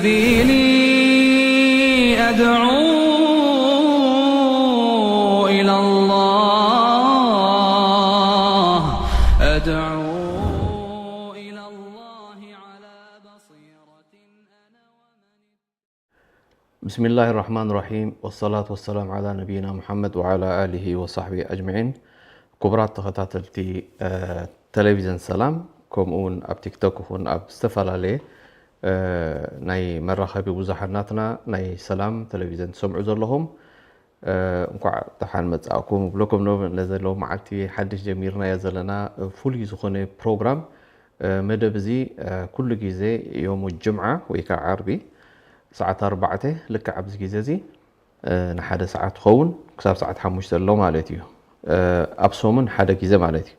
سبيلي أدعو إلى الله، أدعو إلى الله على بصيرة أنا ومن بسم الله الرحمن الرحيم، والصلاة والسلام على نبينا محمد وعلى آله وصحبه أجمعين። ክቡራት ተኸታተልቲ፣ እ፣ ቴሌቪዥን ሰላም፣ ከምኡ እውን ኣብ ቲክቶክ ይኹን ኣብ ዝተፈላለየ፣ እ፣ ናይ መራኸቢ ብዙሓን ናትና ናይ ሰላም ቴሌቪዥን ትሰምዑ ዘለኹም፣ እ፣ እንኳዕ ደሓን መጻእኩም እብለኩም። ሎ-፣ ነዚ ሎም መዓልቲ ሓድሽ ጀሚርናዮ ዘለና ፍሉይ ዝኾነ ፕሮግራም፣ እ፣ መደብ እዚ፣ እ፣ ኩሉ ግዜ ዮም ጅምዓ ወይ ከዓ ዓርቢ ሰዓት ኣርባዕተ ልክዕ ኣብዚ ግዜ እዚ፣ እ፣ ንሓደ ሰዓት ትኸውን ክሳብ ሰዓት ሓሙሽተ ኣሎ ማለት እዩ። እ፣ ኣብ ሰሙን ሓደ ግዜ ማለት እዩ።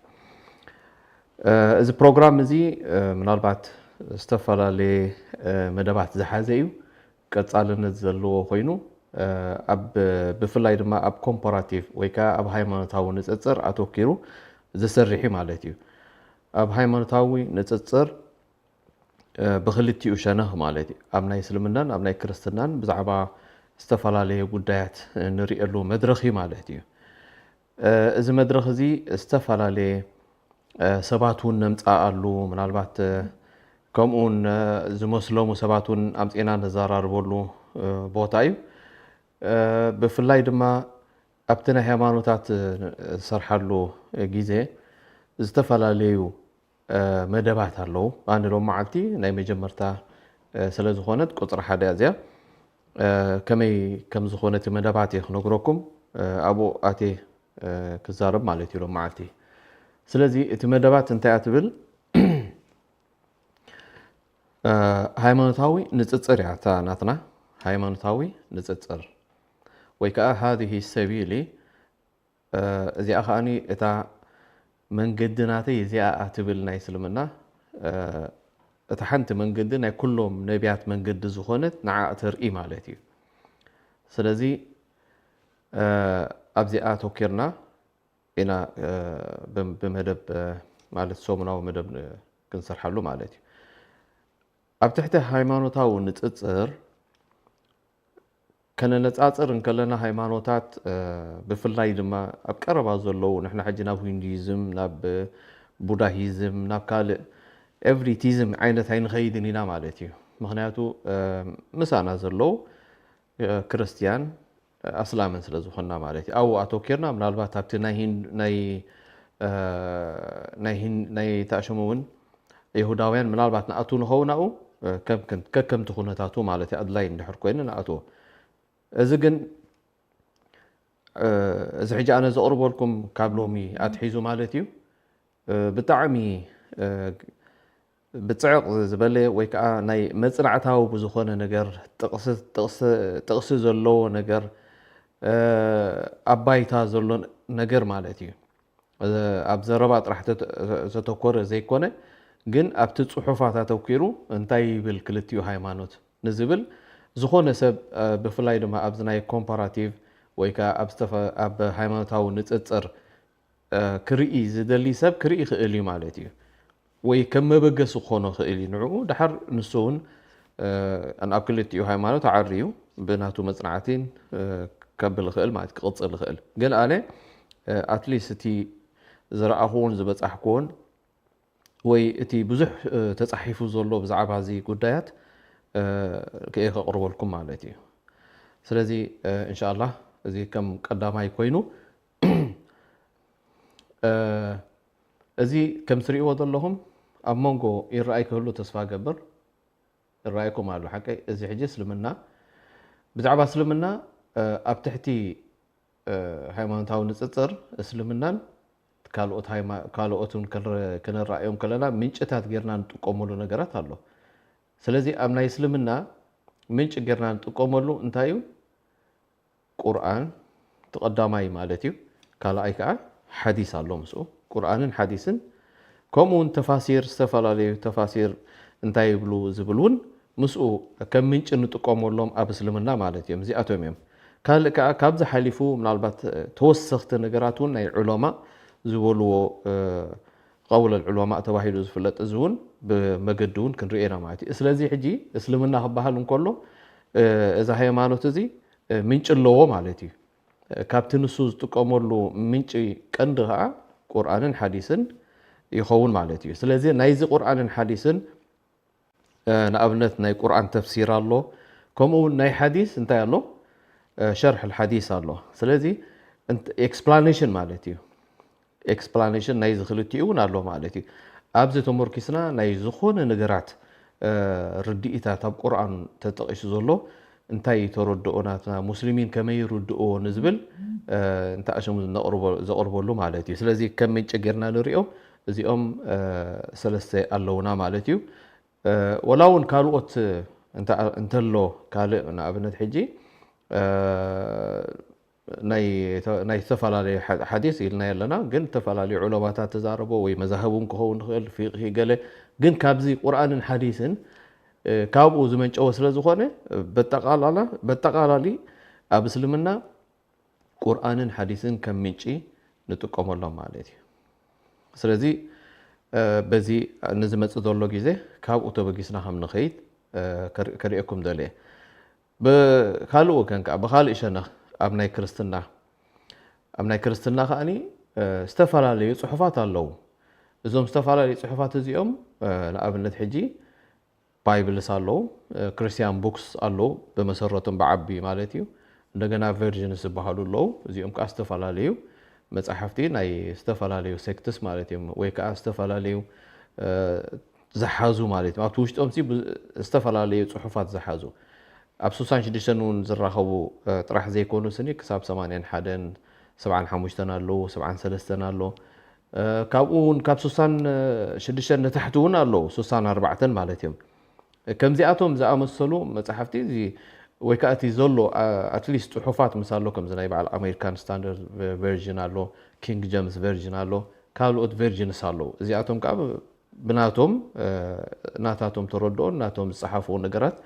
እ፣ እዚ ፕሮግራም እዚ፣ እ፣ ምናልባት ዝተፈላለየ፣ እ፣ መደባት ዝሓዘ እዩ። ቀጻልነት ዘለዎ ኮይኑ፣ እ፣ ኣብ፣ ብፍላይ ድማ ኣብ ኮምፓራቲቭ ወይ ከዓ ኣብ ሃይማኖታዊ ንጽጽር ኣተኪሩ ዝሰርሕ እዩ ማለት እዩ። ኣብ ሃይማኖታዊ ንጽጽር፣ እ፣ ብክልቲኡ ሸነኽ ማለት እዩ። ኣብ ናይ እስልምናን ኣብ ናይ ክርስትናን ብዛዕባ ዝተፈላለየ ጉዳያት፣ እ፣ ንርእየሉ መድረኽ እዩ ማለት እዩ። እ፣ እዚ መድረኽ እዚ ዝተፈላለየ፣ እ፣ ሰባት እውን ነምጽኣሉ፣ ምናልባት፣ እ፣ ከምኡ እውን፣ እ፣ ዝመስለሙ ሰባት እውን ኣምጺእና ነዘራርበሉ፣ እ፣ ቦታ እዩ። እ፣ ብፍላይ ድማ ኣብቲ ናይ ሃይማኖታት፣ እ፣ ዝሰርሓሉ ግዜ ዝተፈላለዩ፣ እ፣ መደባት ኣለዉ። ኣነ ሎም መዓልቲ ናይ መጀመርታ፣ እ፣ ስለ ዝኾነት ቁጽሪ ሓደ እያ እዚኣ። እ፣ ከመይ ከም ዝኾነ እቲ መደባት እየ ክነግረኩም። እ፣ ኣብኡ ኣትየ፣ እ፣ ክዛረብ ማለት እዩ ሎም መዓልቲ። ስለዚ እቲ መደባት እንታይ እያ ትብል? እ፣ ሃይማኖታዊ ንጽጽር እያ እታ ናትና። ሃይማኖታዊ ንጽጽር ወይ ከዓ ሃዚህ ሰቢሊ፣ እ፣ እዚኣ ከኣኒ እታ መንገዲ ናተይ እዚኣ እያ ትብል ናይ እስልምና፣ እ፣ እታ ሓንቲ መንገዲ ናይ ኩሎም ነቢያት መንገዲ ዝኾነት ንዓ እተርኢ ማለት እዩ። ስለዚ፣ እ፣ ኣብዚኣ ኣተኪርና ኢና፣ እ፣ ብም-፣ ብመደብ፣ እ፣ ማለት ሰሙናዊ መደብ ን-፣ ክንሰርሓሉ ማለት እዩ። ኣብ ትሕቲ ሃይማኖታዊ ንጽጽር ከነነጻጽር እንከለና ሃይማኖታት፣ እ፣ ብፍላይ ድማ ኣብ ቀረባ ዘለዉ፣ ንሕና ሕጂ ናብ ሂንዱይዝም፣ ናብ ቡዳሂዝም፣ ናብ ካልእ ኤቭሪቲዝም ዓይነት ኣይንኸይድን ኢና ማለት እዩ። ምኽንያቱ፣ እ፣ ምሳና ዘለዉ፣ እ፣ ክርስትያን፣ እ፣ ኣስላምን ስለ ዝኾንና ማለት እዩ። ኣብኡ ኣተኪርና ምናልባት ኣብቲ ናይ ሂን-፣ ናይ፣ እ፣ ናይ ሂን-፣ ናይ ተኣሸሙ እውን የሁዳውያን ምናልባት ንኣትዉ ንኸውን ኣብኡ፣ እ፣ ከም፣ ከም፣ ከከምቲ ኩነታቱ ማለት እዩ፣ ኣድላይ እንድሕር ኮይኑ ንኣትዎ። እዚ ግን፣ እ፣ እዚ ሕጂ ኣነ ዘቕርበልኩም ካብ ሎሚ ኣትሒዙ ማለት እዩ፣ እ፣ ብጣዕሚ፣ እ፣ ብጽዕቕ ዝበለ ወይ ከዓ ናይ መጽናዕታዊ ብዝኾነ ነገር ጥቕሲ፣ ጥቕሲ፣ ጥቕሲ ዘለዎ ነገር፣ እ፣ ኣብ ባይታ ዘሎ ነገር ማለት እዩ። ኣብ ዘረባ ጥራሕ ተተ-፣ ዘተኮረ ዘይኮነ፣ ግን ኣብቲ ጽሑፋት ኣተኲሩ እንታይ ይብል ክልቲኡ ሃይማኖት ንዝብል፣ ዝኾነ ሰብ፣ እ፣ ብፍላይ ድማ ኣብዚ ናይ ኮምፓራቲቭ ወይ ከኣ ኣብ ዝተፈ-፣ ኣብ ሃይማኖታዊ ንጽጽር፣ እ፣ ክርኢ ዝደሊ ሰብ ክርኢ ይኽእል እዩ ማለት እዩ። ወይ ከም መበገሲ ክኾኖ ይኽእል እዩ ንዕኡ። ደሓር ንሱ እውን፣ እ፣ ኣብ ክልቲኡ ሃይማኖት ኣዐርዩ ብናቱ መጽናዕቲን፣ እ፣ ከብል ይኽእል ማለት ክቕጽል ይኽእል። ግን ኣነ፣ እ፣ ኣትሊስት እቲ ዝረኣኹዎን ዝበጻሕኩዎን ወይ እቲ ብዙሕ፣ እ፣ ተጻሒፉ ዘሎ ብዛዕባ እዚ ጉዳያት፣ እ፣ ክእየ ከቕርበልኩም ማለት እዩ። ስለዚ፣ እ፣ እንሻኣላህ እዚ ከም ቀዳማይ ኮይኑ፣ እ፣ እዚ ከም ትርእይዎ ዘለኹም ኣብ መንጎ ይረኣይ ክህሉ ተስፋ እገብር። ይረኣየኩም ኣሎ ሓቀይ። እዚ ሕጂ እስልምና፣ ብዛዕባ እስልምና፣ እ፣ ኣብ ትሕቲ፣ እ፣ ሃይማኖታዊ ንጽጽር እስልምናን ካልኦት ሃይማ-፣ ካልኦትን ክንረ-፣ ክንረኣዮም ከለና ምንጭታት ጌርና ንጥቀመሉ ነገራት ኣሎ። ስለዚ ኣብ ናይ እስልምና ምንጪ ጌርና ንጥቀመሉ እንታይ እዩ? ቁርኣን እቲ ቀዳማይ ማለት እዩ። ካልኣይ ከዓ ሓዲስ ኣሎ ምስኡ። ቁርኣንን ሓዲስን፣ ከምኡ እውን ተፋሲር፣ ዝተፈላለዩ ተፋሲር እንታይ ይብሉ ዝብል እውን ምስኡ ከም ምንጪ እንጥቀመሎም ኣብ እስልምና ማለት እዮም። እዚኣቶም እዮም። ካልእ ከዓ ካብዚ ሓሊፉ ምናልባት ተወሰኽቲ ነገራት እውን ናይ ዑለማ ዝበልዎ ቀውለል ዑለማ ተባሂሉ ዝፍለጥ እዚ እውን ብመገዲ እውን ክንርኢ ኢና ማለት እዩ። ስለዚ ሕጂ እስልምና ክበሃል እንከሎ እዚ ሃይማኖት እዚ ምንጪ ኣለዎ ማለት እዩ። ካብቲ ንሱ ዝጥቀመሉ ምንጪ ቀንዲ ከዓ ቁርኣንን ሓዲስን ይኸውን ማለት እዩ። ስለዚ ናይዚ ቁርኣንን ሓዲስን ንኣብነት ናይ ቁርኣን ተፍሲር ኣሎ፣ ከምኡ እውን ናይ ሓዲስ እንታይ ኣሎ? ሸርሕ ሓዲስ ኣሎ። ስለዚ ኤክስፕላኔሽን ማለት እዩ። ኤክስፕላኔሽን ናይዚ ክልቲኡ እውን ኣሎ ማለት እዩ። ኣብዚ ተመርኪስና ናይ ዝኾነ ነገራት ርድኢታት ኣብ ቁርኣን ተጠቒሱ ዘሎ እንታይ ተረድኦ ናትና ሙስሊሚን ከመይ ይርድእዎ ንዝብል እንተኣሸሙ ዘቕርበሉ ማለት እዩ። ስለዚ ከም ምንጪ ጌርና ንሪኦ እዚኦም ሰለስተ ኣለውና ማለት እዩ። ወላ እውን ካልኦት እንተሎ ካልእ ንኣብነት ሕጂ ናይ ዝተፈላለዩ ሓዲስ ኢልና ኣለና፣ ግን ዝተፈላለዩ ዑለማታት ተዛረቦ ወይ መዛህብ እውን ክኸውን ይኽእል ፊቅሂ ገለ፣ ግን ካብዚ ቁርኣንን ሓዲስን ካብኡ ዝመንጨወ ስለ ዝኾነ በጠቓላሊ ኣብ እስልምና ቁርኣንን ሓዲስን ከም ምንጪ ንጥቀመሎም ማለት እዩ። ስለዚ በዚ ንዝመፅእ ዘሎ ግዜ ካብኡ ተበጊስና ከም ንኸይድ ከርእየኩም ደልየ። ብካልእ ወገን ከዓ ብካልእ ሸነኽ ኣብ ናይ ክርስትና ኣብ ናይ ክርስትና ከዓኒ ዝተፈላለዩ ፅሑፋት ኣለዉ። እዞም ዝተፈላለዩ ፅሑፋት እዚኦም ንኣብነት ሕጂ ባይብልስ ኣለዉ፣ ክርስቲያን ቡክስ ኣለዉ፣ ብመሰረቶም ብዓቢ ማለት እዩ። እንደገና ቨርዥንስ ዝበሃሉ ኣለዉ። እዚኦም ከዓ ዝተፈላለዩ መፅሓፍቲ ናይ ዝተፈላለዩ ሴክትስ ማለት እዮም፣ ወይ ከዓ ዝተፈላለዩ ዝሓዙ ማለት እዮም። ኣብቲ ውሽጦም ዝተፈላለዩ ፅሑፋት ዝሓዙ ኣብ ስሳን ሽዱሽተን እውን ዝራኸቡ ጥራሕ ዘይኮኑ ስኒ ክሳብ ሰማንያን ሓደን ሰብዓን ሓሙሽተን ኣለዉ፣ ሰብዓን ሰለስተን ኣሎ። ካብኡ እውን ካብ ስሳን ሽዱሽተን ንታሕቲ እውን ኣለዉ፣ ስሳን ኣርባዕተን ማለት እዮም። ከምዚኣቶም ዝኣመሰሉ መፅሓፍቲ እዚ ወይ ከዓ እቲ ዘሎ ኣትሊስት ፅሑፋት ምስ ኣሎ ከምዚ ናይ በዓል ኣሜሪካን ስታንዳርድ ቨርዥን ኣሎ፣ ኪንግ ጀምስ ቨርዥን ኣሎ፣ ካልኦት ቨርዥንስ ኣለዉ። እዚኣቶም ከዓ ብናቶም ናታቶም ተረድኦን ናቶም ዝፀሓፍዎ ነገራት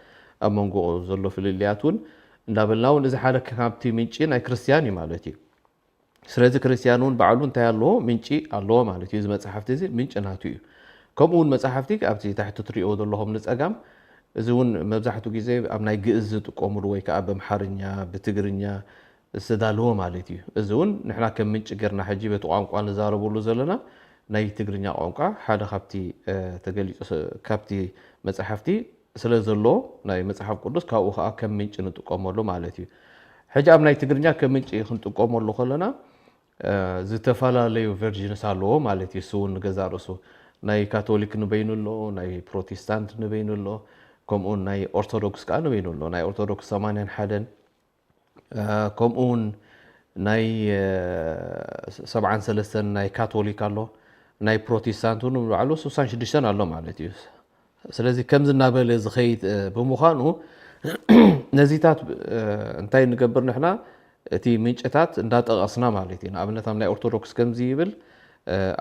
ኣብ መንጎ ዘሎ ፍልልያት እውን እንዳበልና እውን እዚ ሓደ ካብቲ ምንጪ ናይ ክርስትያን እዩ ማለት እዩ። ስለዚ ክርስትያን እውን ባዕሉ እንታይ ኣለዎ? ምንጪ ኣለዎ ማለት እዩ። እዚ መፅሓፍቲ እዚ ምንጪ ናቱ እዩ። ከምኡ እውን መፅሓፍቲ ኣብቲ ታሕቲ ትሪእዎ ዘለኹም ንፀጋም እዚ እውን መብዛሕትኡ ግዜ ኣብ ናይ ግእዝ ዝጥቀሙሉ ወይ ከዓ ብኣምሓርኛ ብትግርኛ ዝተዳለወ ማለት እዩ። እዚ እውን ንሕና ከም ምንጪ ጌርና ሕጂ በቲ ቋንቋ ንዛረበሉ ዘለና ናይ ትግርኛ ቋንቋ ሓደ ካብቲ ተገሊፁ ካብቲ መፅሓፍቲ ስለ ዘሎ ናይ መፅሓፍ ቅዱስ ካብኡ ከዓ ከም ምንጪ ንጥቀመሉ ማለት እዩ። ሕጂ ኣብ ናይ ትግርኛ ከም ምንጪ ክንጥቀመሉ ከለና ዝተፈላለዩ ቨርዥንስ ኣለዎ ማለት እዩ። እሱ እውን ንገዛ ርእሱ ናይ ካቶሊክ ንበይኑ ኣሎ፣ ናይ ፕሮቴስታንት ንበይኑ ኣሎ፣ ከምኡ ናይ ኦርቶዶክስ ከዓ ንበይኑ ኣሎ። ናይ ኦርቶዶክስ ሰማንያን ሓደን ከምኡ እውን ናይ ሰብዓን ሰለስተን ናይ ካቶሊክ ኣሎ፣ ናይ ፕሮቴስታንት እውን ንባዕሉ ስሳን ሽዱሽተን ኣሎ ማለት እዩ። ስለዚ ከምዚ እናበለ ዝኸይድ ብምዃኑ ነዚታት እንታይ ንገብር ንሕና እቲ ምንጭታት እንዳጠቐስና ማለት እዩ። ንኣብነት ኣብ ናይ ኦርቶዶክስ ከምዚ ይብል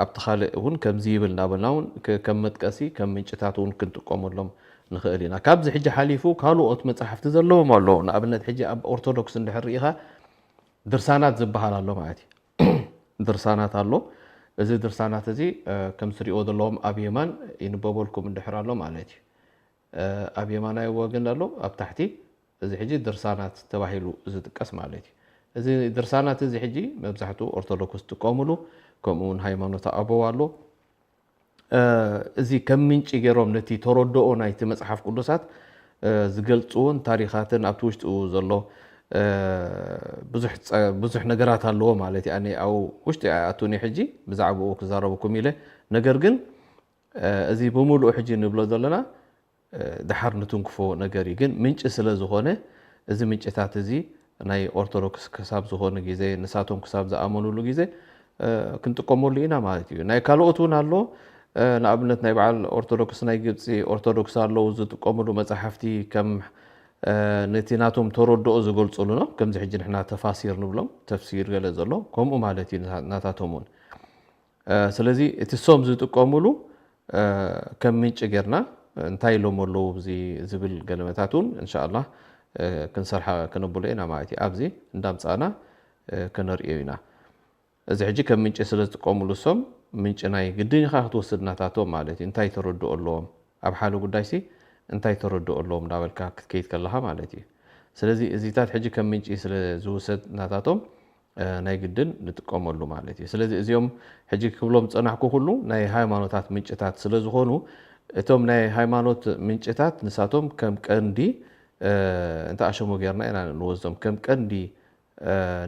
ኣብቲ ካልእ እውን ከምዚ ይብል እናበልና እውን ከም መጥቀሲ ከም ምንጭታት እውን ክንጥቀመሎም ንኽእል ኢና። ካብዚ ሕጂ ሓሊፉ ካልኦት መጻሕፍቲ ዘለዎም ኣለዉ። ንኣብነት ሕጂ ኣብ ኦርቶዶክስ እንድሕር ርኢኻ ድርሳናት ዝበሃል ኣሎ ማለት እዩ። ድርሳናት ኣሎ። እዚ ድርሳናት እዚ ከም ትሪእዎ ዘለዎም ኣብ የማን ይንበበልኩም እንድሕር ኣሎ ማለት እዩ። ኣብ የማናይ ወገን ኣሎ ኣብ ታሕቲ እዚ ሕጂ ድርሳናት ተባሂሉ ዝጥቀስ ማለት እዩ። እዚ ድርሳናት እዚ ሕጂ መብዛሕትኡ ኦርቶዶክስ ዝጥቀምሉ ከምኡ እውን ሃይማኖት ኣበው ኣሎ። እዚ ከም ምንጪ ገይሮም ነቲ ተረድኦ ናይቲ መፅሓፍ ቅዱሳት ዝገልፅዎን ታሪኻትን ኣብቲ ውሽጡ ዘሎ ብዙሕ ነገራት ኣለዎ ማለት እዩ። ኣነ ኣብ ውሽጢ ኣይኣቱን ሕጂ ብዛዕባኡ ክዛረበኩም ኢለ። ነገር ግን እዚ ብምሉኡ ሕጂ ንብሎ ዘለና ድሓር ንትንክፎ ነገር እዩ። ግን ምንጪ ስለ ዝኾነ እዚ ምንጭታት እዚ ናይ ኦርቶዶክስ ክሳብ ዝኾነ ግዜ ንሳቶም ክሳብ ዝኣመኑሉ ግዜ ክንጥቀመሉ ኢና ማለት እዩ። ናይ ካልኦት እውን ኣሎ። ንኣብነት ናይ በዓል ኦርቶዶክስ ናይ ግብፂ ኦርቶዶክስ ኣለዉ ዝጥቀምሉ መፅሓፍቲ ከም ነቲ ናቶም ተረድኦ ዝገልፅሉ ነው። ከምዚ ሕጂ ንሕና ተፋሲር ንብሎም ተፍሲር ገለ ዘሎ ከምኡ ማለት እዩ ናታቶም እውን። ስለዚ እቲ ሶም ዝጥቀምሉ ከም ምንጪ ጌርና እንታይ ኢሎም ኣለዉ እዚ ዝብል ገለመታት እውን እንሻኣላ ክንሰርሓ ክነብሎ ኢና ማለት እዩ። ኣብዚ እንዳምፃእና ክነርእዮ ኢና። እዚ ሕጂ ከም ምንጪ ስለ ዝጥቀሙሉ እሶም ምንጪ ናይ ግድን ኢኻ ክትወስድ ናታቶም ማለት እዩ። እንታይ ተረድኦ ኣለዎም ኣብ ሓደ ጉዳይ ሲ እንታይ ተረድኦ ኣለዎም እንዳበልካ ክትከይድ ከለኻ ማለት እዩ። ስለዚ እዚታት ሕጂ ከም ምንጪ ስለ ዝውሰድ ናታቶም ናይ ግድን ንጥቀመሉ ማለት እዩ። ስለዚ እዚኦም ሕጂ ክብሎም ዝጸናሕኩ ኩሉ ናይ ሃይማኖታት ምንጭታት ስለ ዝኾኑ እቶም ናይ ሃይማኖት ምንጭታት ንሳቶም ከም ቀንዲ እንተ ኣሸሞ ጌርና ኢና ንወስዶም ከም ቀንዲ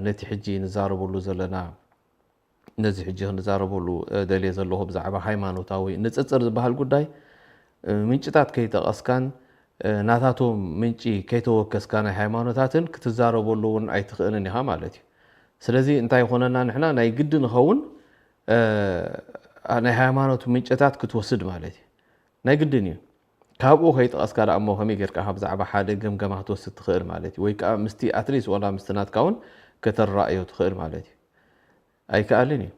ነቲ ሕጂ ንዛረበሉ ዘለና ነዚ ሕጂ ክንዛረበሉ ደልየ ዘለኹ ብዛዕባ ሃይማኖታዊ ንጽጽር ዝበሃል ጉዳይ ምንጭታት ከይጠቐስካን ናታቶም ምንጪ ከይተወከስካ ናይ ሃይማኖታትን ክትዛረበሉ እውን ኣይትኽእልን ኢኻ ማለት እዩ። ስለዚ እንታይ ይኾነና ንሕና ናይ ግዲ ንኸውን ናይ ሃይማኖት ምንጭታት ክትወስድ ማለት እዩ። ናይ ግድን እዩ። ካብኡ ከይጠቐስካ ደኣ እሞ ከመይ ጌርካ ብዛዕባ ሓደ ገምገማ ክትወስድ ትኽእል ማለት እዩ። ወይ ከዓ ምስቲ ኣትሊስ ዋላ ምስቲ ናትካ እውን ከተረኣዮ ትኽእል ማለት እዩ። ኣይከኣልን እዩ።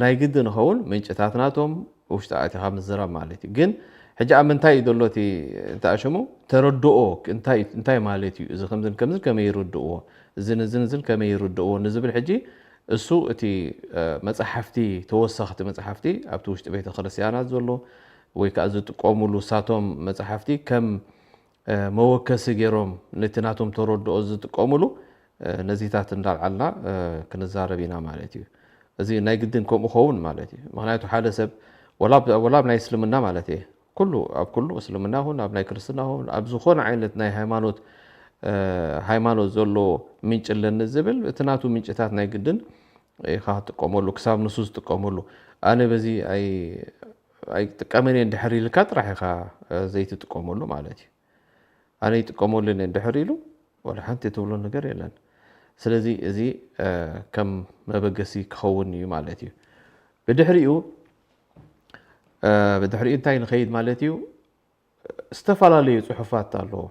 ናይ ግዲ ንኸውን ምንጭታት ናቶም ውሽጢ ኣቲኻ ምዝራብ ማለት እዩ። ግን ሕጂ ኣብ ምንታይ እዩ ዘሎ እቲ እንታይ ሽሙ ተረድኦ እንታይ እንታይ ማለት እዩ እዚ ከምዝን ከምዝን ከመይ ይርድእዎ እዝን እዝን እዝን ከመይ ይርድእዎ ንዝብል ሕጂ እሱ እቲ መፅሓፍቲ ተወሰኽቲ መፅሓፍቲ ኣብቲ ውሽጢ ቤተ ክርስቲያናት ዘሎ ወይ ከዓ ዝጥቀሙሉ ሳቶም መፅሓፍቲ ከም መወከሲ ገይሮም ነቲ ናቶም ተረድኦ ዝጥቀሙሉ ነዚታት እንዳልዓልና ክንዛረብ ኢና ማለት እዩ። እዚ ናይ ግድን ከምኡ ኸውን ማለት እዩ። ምክንያቱ ሓደ ሰብ ወላ ኣብ ናይ እስልምና ማለት እየ ኩሉ ኣብ ኩሉ እስልምና ኹን ኣብ ናይ ክርስትና ኹን ኣብ ዝኾነ ዓይነት ናይ ሃይማኖት ሃይማኖት ዘሎ ምንጭ ኣለኒ ዝብል እቲ ናቱ ምንጭታት ናይ ግድን ኢኻ ትጥቀመሉ ክሳብ ንሱ ዝጥቀመሉ ኣነ በዚ ኣይጥቀመን እየ እንድሕር ኢልካ ጥራሕ ኢኻ ዘይትጥቀመሉ ማለት እዩ። ኣነ ይጥቀመሉን እየ እንድሕር ኢሉ ወላ ሓንቲ ትብሎ ነገር የለን። ስለዚ እዚ ከም መበገሲ ክኸውን እዩ ማለት እዩ። ብድሕሪኡ ብድሕሪኡ እንታይ ንኸይድ ማለት እዩ? ዝተፈላለዩ ፅሑፋት ኣለዎ።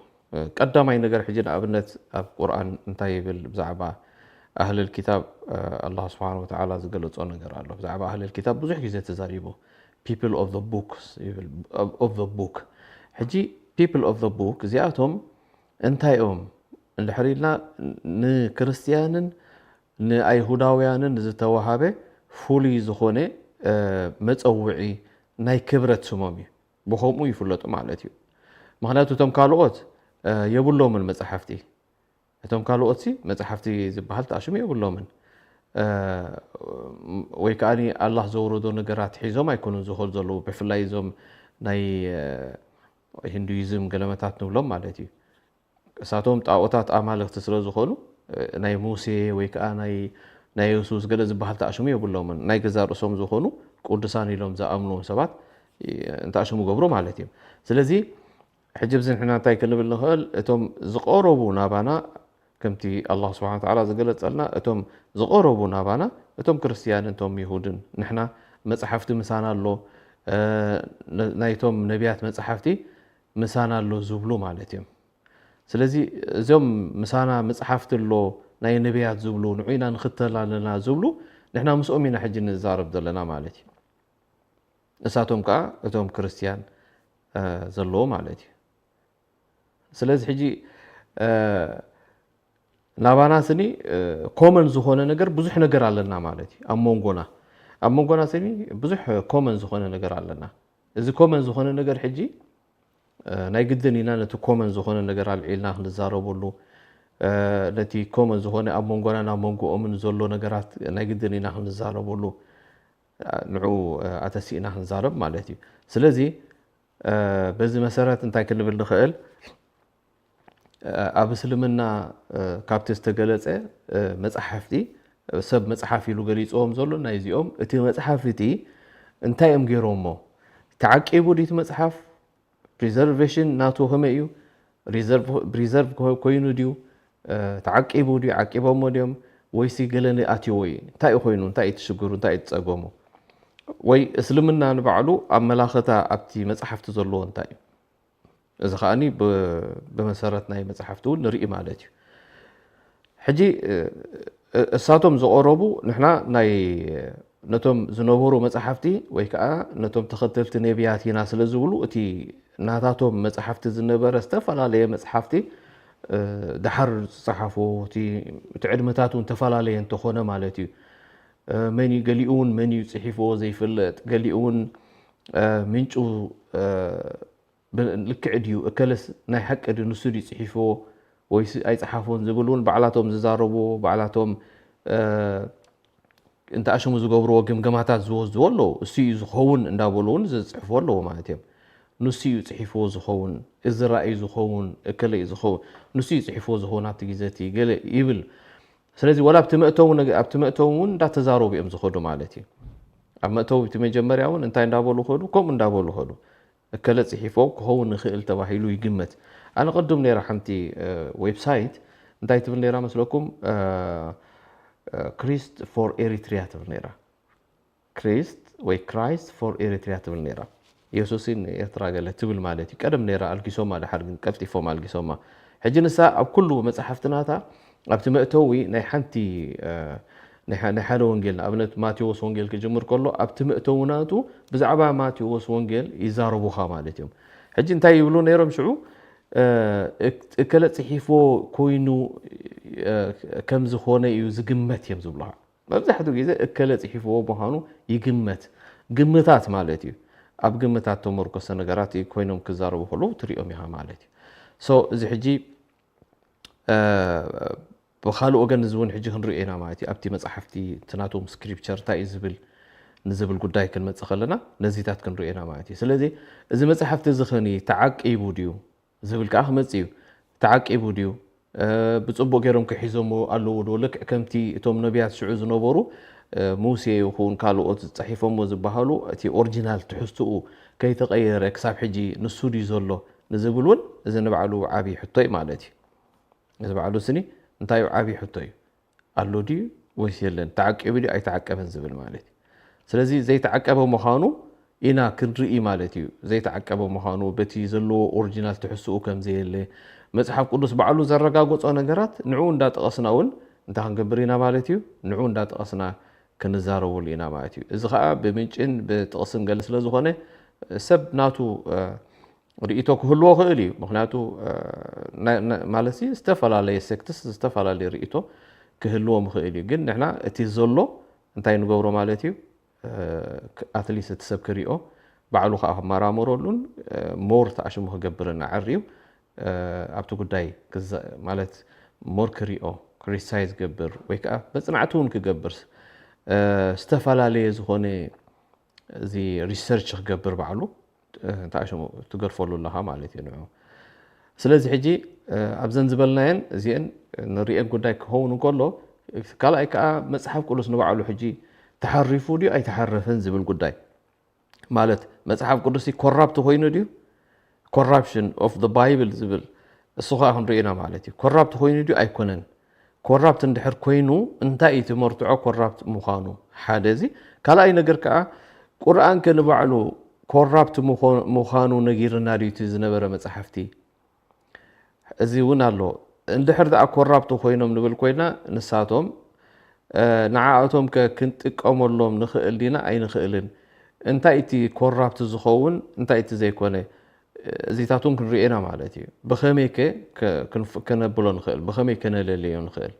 ቀዳማይ ነገር ሕጂ ንኣብነት ኣብ ቁርኣን እንታይ ይብል ብዛዕባ ኣህልል ኪታብ ኣላህ ስብሓን ወተዓላ ዝገለፆ ነገር ኣሎ። ብዛዕባ ኣህልል ኪታብ ብዙሕ ግዜ ተዛሪቡ people of the books ይብል of the book። ሕጂ people of the book እዚኣቶም እንታይ እዮም እንድሕር ኢልና ንክርስትያንን ንኣይሁዳውያንን ዝተዋሃበ ፍሉይ ዝኾነ መፀውዒ ናይ ክብረት ስሞም እዩ። ብኸምኡ ይፍለጡ ማለት እዩ። ምክንያቱ እቶም ካልኦት የብሎምን መፅሓፍቲ እቶም ካልኦት ሲ መፅሓፍቲ ዝበሃል ተኣሽሙ የብሎምን ወይ ከዓ ኣላህ ዘውረዶ ነገራት ሒዞም ኣይኮኑን ዝኸዱ ዘለዉ ብፍላይ እዞም ናይ ሂንዱይዝም ገለመታት ንብሎም ማለት እዩ። እሳቶም ጣኦታት ኣማልኽቲ ስለ ዝኾኑ ናይ ሙሴ ወይ ከዓ ናይ ናይ የሱስ ገለ ዝበሃል ተኣሽሙ የብሎምን። ናይ ገዛ ርእሶም ዝኾኑ ቅዱሳን ኢሎም ዝኣምንዎም ሰባት እንተኣሽሙ ገብሩ ማለት እዩ። ስለዚ ሕጂ ብዚ ንሕና እንታይ ክንብል ንኽእል እቶም ዝቐረቡ ናባና ከምቲ ኣላህ ስብሓን ተዓላ ዝገለጸልና እቶም ዝቐረቡ ናባና እቶም ክርስትያንን እቶም ይሁድን ንሕና መፅሓፍቲ ምሳና ኣሎ ናይቶም ነቢያት መፅሓፍቲ ምሳና ኣሎ ዝብሉ ማለት እዮም። ስለዚ እዞም ምሳና መፅሓፍቲ ኣሎ ናይ ነቢያት ዝብሉ ንዑ ኢና ንኽተል ኣለና ዝብሉ ንሕና ምስኦም ኢና ሕጂ ንዛረብ ዘለና ማለት እዩ። እሳቶም ከዓ እቶም ክርስትያን ዘለዎ ማለት እዩ። ስለዚ ሕጂ ናባና ስኒ ኮመን ዝኾነ ነገር ብዙሕ ነገር ኣለና ማለት እዩ ኣብ መንጎና ኣብ መንጎና ስኒ ብዙሕ ኮመን ዝኾነ ነገር ኣለና። እዚ ኮመን ዝኾነ ነገር ሕጂ ናይ ግድን ኢና ነቲ ኮመን ዝኾነ ነገር ኣልዒልና ክንዛረበሉ ነቲ ኮመን ዝኾነ ኣብ መንጎና ናብ መንጎኦምን ዘሎ ነገራት ናይ ግድን ኢና ክንዛረበሉ ንዑ ኣተሲእና ክንዛረብ ማለት እዩ። ስለዚ በዚ መሰረት እንታይ ክንብል ንኽእል ኣብ እስልምና ካብቲ ዝተገለፀ መፅሓፍቲ ሰብ መፅሓፍ ኢሉ ገሊፅዎም ዘሎ ናይ እዚኦም እቲ መፅሓፍ እቲ እንታይ እዮም ገይሮሞ ተዓቂቡ ድቲ መፅሓፍ ፕሪዘርቬሽን ናቱ ከመይ እዩ ሪዘርቭ ኮይኑ ድዩ ተዓቂቡ ድዩ ዓቂቦሞ ድዮም ወይሲ ገለ ኣትይዎ እዩ እንታይ እዩ ኮይኑ እንታይ እዩ ትሽግሩ እንታይ እዩ ትፀገሙ ወይ እስልምና ንባዕሉ ኣብ መላኸታ ኣብቲ መፅሓፍቲ ዘለዎ እንታይ እዩ እዚ ከዓኒ ብመሰረት ናይ መፅሓፍቲ እውን ንርኢ ማለት እዩ። ሕጂ እሳቶም ዝቐረቡ ንሕና ናይ ነቶም ዝነበሩ መፅሓፍቲ ወይ ከዓ ነቶም ተኸተልቲ ነቢያት ኢና ስለ ዝብሉ እቲ ናታቶም መጽሓፍቲ ዝነበረ ዝተፈላለየ መጽሓፍቲ፣ እ፣ ደሓር ዝጸሓፎ፣ እቲ፣ እቲ ዕድመታት እውን ተፈላለየ እንተኾነ ማለት እዩ። እ፣ መን እዩ፣ ገሊኡ እውን መን እዩ ጽሒፍዎ ዘይፍለጥ፣ ገሊኡ እውን፣ እ፣ ምንጩ፣ እ፣ ብ-፣ ልክዕ ድዩ፣ እከለስ ናይ ሓቂ ድዩ፣ ንሱ ድዩ ጽሒፍዎ ወይስ ኣይጸሓፎን ዝብል እውን ባዕላቶም ዝዛረብዎ፣ ባዕላቶም፣ እ፣ እንተ ኣሽሙ ዝገብርዎ ግምገማታት ዝወስድዎ ኣለዉ። እሱ እዩ ዝኸውን እንዳበሉ እውን ዝጽሕፍዎ ኣለዉ ማለት እዮም። ንሱ እዩ ጽሒፍዎ ዝኸውን፣ እዚ ራእይ ዝኸውን፣ እከለ እዩ ዝኸውን፣ ንሱ እዩ ጽሒፍዎ ዝኸውን ኣብቲ ግዜ እቲ ገለ ይብል። ስለዚ ዋላ ኣብቲ መእተዊ ነገ-፣ ኣብቲ መእተዊ እውን እንዳተዛረቡ እዮም ዝኸዱ ማለት እዩ። ኣብ መእተዊ እቲ መጀመርያ እውን እንታይ እንዳበሉ ኸዱ? ከምኡ እንዳበሉ ኸዱ። እከለ ጽሒፎ ክኸውን ይኽእል ተባሂሉ ይግመት። ኣነ ቅድም ነይራ ሓንቲ፣ እ፣ ዌብሳይት እንታይ ትብል ነይራ መስለኩም? እ፣ እ፣ ክሪስት ፎር ኤሪትሪያ ትብል ነይራ። ክሪስት ወይ ክራይስት ፎር ኤሪትሪያ ትብል ነይራ። የሱስን ኤርትራ ገለ ትብል ማለት እዩ። ቀደም ነይራ ኣልጊሶማ፣ ድሓር ግን ቀልጢፎም ኣልጊሶማ። ሕጂ ንሳ ኣብ ኩሉ መጽሓፍትናታ ኣብቲ መእተዊ ናይ ሓንቲ፣ እ፣ ናይ ሓ-፣ ናይ ሓደ ወንጌል፣ ንኣብነት ማቴዎስ ወንጌል ክጅምር ከሎ ኣብቲ መእተዊ ናቱ ብዛዕባ ማቴዎስ ወንጌል ይዛረቡኻ ማለት እዮም። ሕጂ እንታይ ይብሉ ነይሮም ሽዑ? እ፣ እክ-፣ እከለ ጽሒፍዎ ኮይኑ፣ እ፣ ከም ዝኾነ እዩ ዝግመት እዮም ዝብሉኻ። መብዛሕትኡ ግዜ እከለ ጽሒፍዎ ምዃኑ ይግመት። ግምታት ማለት እዩ። ኣብ ግምታት ተመርኮሰ ነገራት ኮይኖም ክዛረቡ ከለዉ ትሪኦም ኢኻ ማለት እዩ። ሶ፣ እዚ ሕጂ፣ እ፣ ብኻልእ ወገን እዚ እውን ሕጂ ክንሪኦ ኢና ማለት እዩ። ኣብቲ መጽሓፍቲ እቲ ናቶም ስክሪፕቸር እንታይ እዩ ዝብል ንዝብል ጉዳይ ክንመጽእ ከለና ነዚታት ክንሪኦ ኢና ማለት እዩ። ስለዚ እዚ መጽሓፍቲ እዚ ኸኒ ተዓቂቡ ድዩ? ዝብል ከኣ ክመጽእ እዩ። ተዓቂቡ ድዩ? እ፣ ብጽቡቕ ገይሮም ክሒዞምዎ ኣለዉ ዶ? ልክዕ ከምቲ እቶም ነቢያት ሽዑ ዝነበሩ፣ እ፣ ሙሴ ይኹን ካልኦት ጸሒፎምዎ ዝበሃሉ፣ እቲ ኦሪጂናል ትሕዝትኡ ከይተቐየረ ክሳብ ሕጂ ንሱ ድዩ ዘሎ ንዝብል እውን፣ እዚ ንባዕሉ ዓቢ ሕቶ እዩ ማለት እዩ። እዚ ባዕሉ ስኒ እንታይ እዩ? ዓቢ ሕቶ እዩ። ኣሎ ድዩ ወይስ የለን? ተዓቂቡ ድዩ ኣይተዓቀበን ዝብል ማለት እዩ። ስለዚ ዘይተዓቀበ ምዃኑ ኢና ክንርኢ ማለት እዩ። ዘይተዓቀበ ምዃኑ፣ በቲ ዘለዎ ኦሪጂናል ትሕዝትኡ ከም ዘየለ፣ መጽሓፍ ቅዱስ ባዕሉ ዘረጋገጾ ነገራት ንዕኡ እንዳጠቐስና እውን እንታይ ክንገብር ኢና ማለት እዩ? ንዕኡ እንዳጠቐስና ክንዛረበሉ ኢና ማለት እዩ። እዚ ኸኣ ብምንጭን ብጥቕስን ገለ ስለ ዝኾነ፣ ሰብ ናቱ፣ እ፣ ርእይቶ ክህልዎ ክእል እዩ። ምኽንያቱ፣ እ፣ ና-፣ ና-፣ ማለት ሲ ዝተፈላለየ ሴክትስ ዝተፈላለየ ርእይቶ ክህልዎም ይኽእል እዩ። ግን ንሕና እቲ ዘሎ እንታይ ንገብሮ ማለት እዩ? እ፣ ክ-፣ ኣትሊስት እቲ ሰብ ክሪኦ፣ ባዕሉ ኸኣ ክመራመረሉን፣ እ፣ ሞር ተኣሽሙ ክገብርን ኣዐርዩ፣ እ፣ ኣብቲ ጉዳይ ክዘ-፣ ማለት ሞር ክሪኦ፣ ክሪቲሳይዝ ክገብር ወይ ከኣ መጽናዕቲ እውን ክገብር፣ እ፣ ዝተፈላለየ ዝኾነ እዚ ሪሰርች ክገብር ባዕሉ፣ እ፣ ተኣሽሙ ትገድፈሉ ኣለኻ ማለት እዩ ንዑ። ስለዚ ሕጂ፣ እ፣ ኣብዘን ዝበልናየን እዚአን ንሪአን ጉዳይ ክኸውን እንከሎ፣ ካልኣይ ከኣ መጽሓፍ ቅዱስ ንባዕሉ ሕጂ ተሓሪፉ ድዩ ኣይተሓረፈን ዝብል ጉዳይ። ማለት መጽሓፍ ቅዱስ ኮራፕት ኮይኑ ድዩ? ኮራፕሽን ኦፍ ዘ ባይብል ዝብል እሱ ኸኣ ክንሪኦ ኢና ማለት እዩ። ኮራፕት ኮይኑ ድዩ ኣይኮነን? ኮራፕት እንድሕር ኮይኑ እንታይ እዩ እቲ መርትዖ ኮራፕት ምዃኑ? ሓደ እዚ። ካልኣይ ነገር ከኣ ቁርኣን ከ ንባዕሉ ኮራፕት ምኾ-፣ ምዃኑ ነጊርና ድዩ እቲ ዝነበረ መጽሓፍቲ? እዚ እውን ኣሎ። እንድሕር ደኣ ኮራፕት ኮይኖም ንብል ኮይና ንሳቶም፣ እ፣ ንዓኣቶም ከ ክንጥቀመሎም ንኽእል ዲና ኣይንኽእልን? እንታይ እቲ ኮራፕት ዝኸውን፣ እንታይ እቲ ዘይኮነ? እዚታት እውን ክንሪኦ ኢና ማለት እዩ። ብኸመይ ከ ከ-፣ ክንፍ-፣ ከነብሎ ንኽእል? ብኸመይ ከነለልዮ ንኽእል?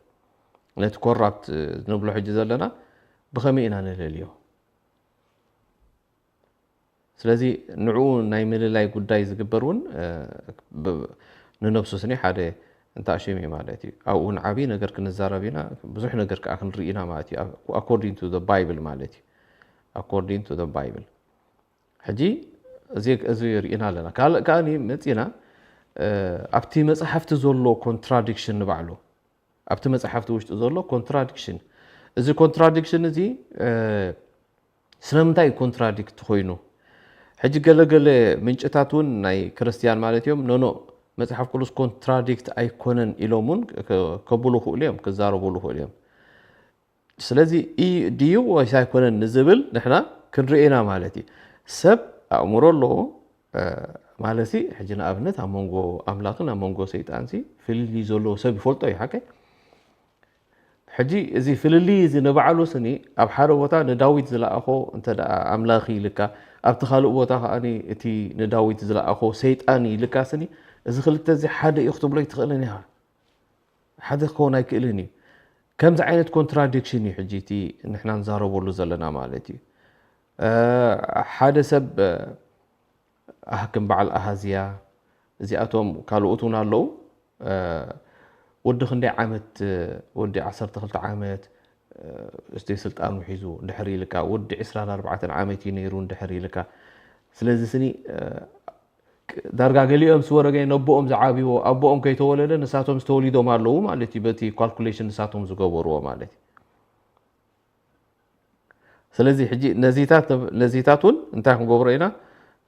ነቲ ኮራፕት ንብሎ ሕጂ ዘለና ብኸመይ ኢና ነለልዮ? ስለዚ ንዕኡ ናይ ምልላይ ጉዳይ ዝግበር እውን፣ እ፣ ብ-፣ ንነብሱ ስኒ ሓደ እንተኣሽም እዩ ማለት እዩ። ኣብኡ እውን ዓብዪ ነገር ክንዛረብ ኢና፣ ብዙሕ ነገር ከዓ ክንርኢ ኢና ማለት እዩ። ኣኮርዲንግ ቱ ዘ ባይብል ማለት እዩ። ኣኮርዲንግ ቱ ዘ ባይብል። ሕጂ እዚ፣ እዚ ርኢና ኣለና። ካልእ ከኣ መፂና፣ እ፣ ኣብቲ መፅሓፍቲ ዘሎ ኮንትራዲክሽን ንባዕሉ፣ ኣብቲ መጽሓፍቲ ውሽጢ ዘሎ ኮንትራዲክሽን። እዚ ኮንትራዲክሽን እዚ፣ እ፣ ስለምንታይ እዩ ኮንትራዲክት ኮይኑ? ሕጂ ገለገለ ምንጭታት እውን ናይ ክርስትያን ማለት እዮም፣ ኖኖ፣ መጽሓፍ ቅዱስ ኮንትራዲክት ኣይኮነን ኢሎም እውን ከ-፣ ከብሉ ይኽእሉ እዮም፣ ክዛረቡሉ ይኽእሉ እዮም። ስለዚ እዩ ድዩ ወይስ ኣይኮነን ንዝብል ንሕና ክንርኢ ኢና ማለት እዩ። ሰብ ኣእምሮ ኣለዎ፣ እ፣ ማለት ሲ፣ ሕጂ ንኣብነት ኣብ መንጎ ኣምላኽን ኣብ መንጎ ሰይጣን ሲ ፍልልይ ዘለዎ ሰብ ይፈልጦ እዩ፣ ሓቀይ? ሕጂ እዚ ፍልልይ እዚ ንባዕሉ ስኒ ኣብ ሓደ ቦታ ንዳዊት ዝለኣኾ እንተ ደኣ ኣምላኽ ኢልካ፣ ኣብቲ ካልእ ቦታ ከኣ እቲ ንዳዊት ዝለኣኾ ሰይጣን ኢልካ ስኒ፣ እዚ ክልተ እዚ ሓደ እዩ ክትብሎ ኣይትኽእልን ኢኻ። ሓደ ክኸውን ኣይክእልን እዩ። ከምዚ ዓይነት ኮንትራዲክሽን እዩ ሕጂ እቲ ንሕና ንዛረበሉ ዘለና ማለት እዩ። ሓደ ሰብ ኣህክም በዓል ኣሃዝያ፣ እዚኣቶም ካልኦት እውን ኣለዉ። ወዲ ክንደይ ዓመት፣ ወዲ ዓሰርተ ክልተ ዓመት፣ እስቲ ስልጣኑ ሒዙ እንድሕር ኢልካ፣ ወዲ ዕስራን ኣርባዕተን ዓመት እዩ ነይሩ እንድሕር ኢልካ። ስለዚ ስኒ ዳርጋ ገሊኦም ስወረገ ነቦኦም ዝዓብዎ ኣቦኦም ከይተወለደ ንሳቶም ዝተወሊዶም ኣለዉ ማለት እዩ። በቲ ካልኩሌሽን ንሳቶም ዝገበርዎ ማለት እዩ። ስለዚ ሕጂ ነዚታት ነዚታት እውን እንታይ ክንገብሮ ኢና?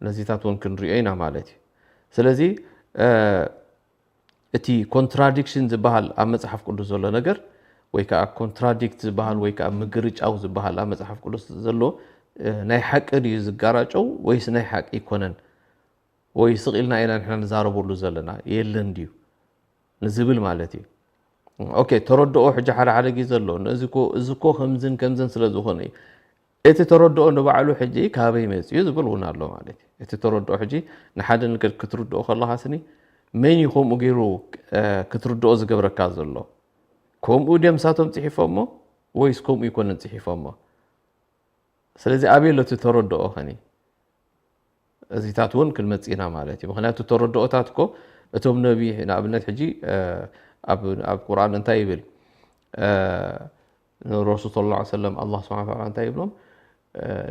ነዚታት እውን ክንሪኦ ኢና ማለት እዩ። ስለዚ እቲ ኮንትራዲክሽን ዝበሃል ኣብ መጽሓፍ ቅዱስ ዘሎ ነገር ወይ ከዓ ኮንትራዲክት ዝበሃል ወይ ከዓ ምግርጫው ዝበሃል ኣብ መጽሓፍ ቅዱስ ዘሎ ናይ ሓቂ ድዩ ዝጋራጨው ወይስ ናይ ሓቂ ኣይኮነን? ወይ ስቕ ኢልና ኢና ንሕና ንዛረበሉ ዘለና የለን ድዩ ንዝብል ማለት እዩ። ኦኬ፣ ተረድኦ ሕጂ ሓደ ሓደ ግዜ ዘሎ እዚ እኮ ከምዝን ከምዝን ስለ ዝኾነ እዩ። እቲ ተረድኦ ንባዕሉ ሕጂ ካበይ መፅዩ ዝብል እውን ኣሎ ማለት እዩ። እቲ ተረድኦ ሕጂ ንሓደ ነገር ክትርድኦ ከለኻ ስኒ መን እዩ ከምኡ ገይሩ ክትርድኦ ዝገብረካ ዘሎ? ከምኡ ድዮም ንሳቶም ፅሒፎሞ ወይስ ከምኡ ይኮነን ፅሒፎሞ? ስለዚ ኣበይ ኣሎ እቲ ተረድኦ ኸኒ? እዚታት እውን ክንመጽእ ኢና ማለት እዩ። ምኽንያቱ ተረድኦታት እኮ እቶም ነቢ ንኣብነት ሕጂ ኣብ ቁርኣን እንታይ ይብል? ንረሱል ሰለላሁ ዐለይሂ ወሰለም ኣላህ ስብሓነ ወተዓላ እንታይ ይብሎም?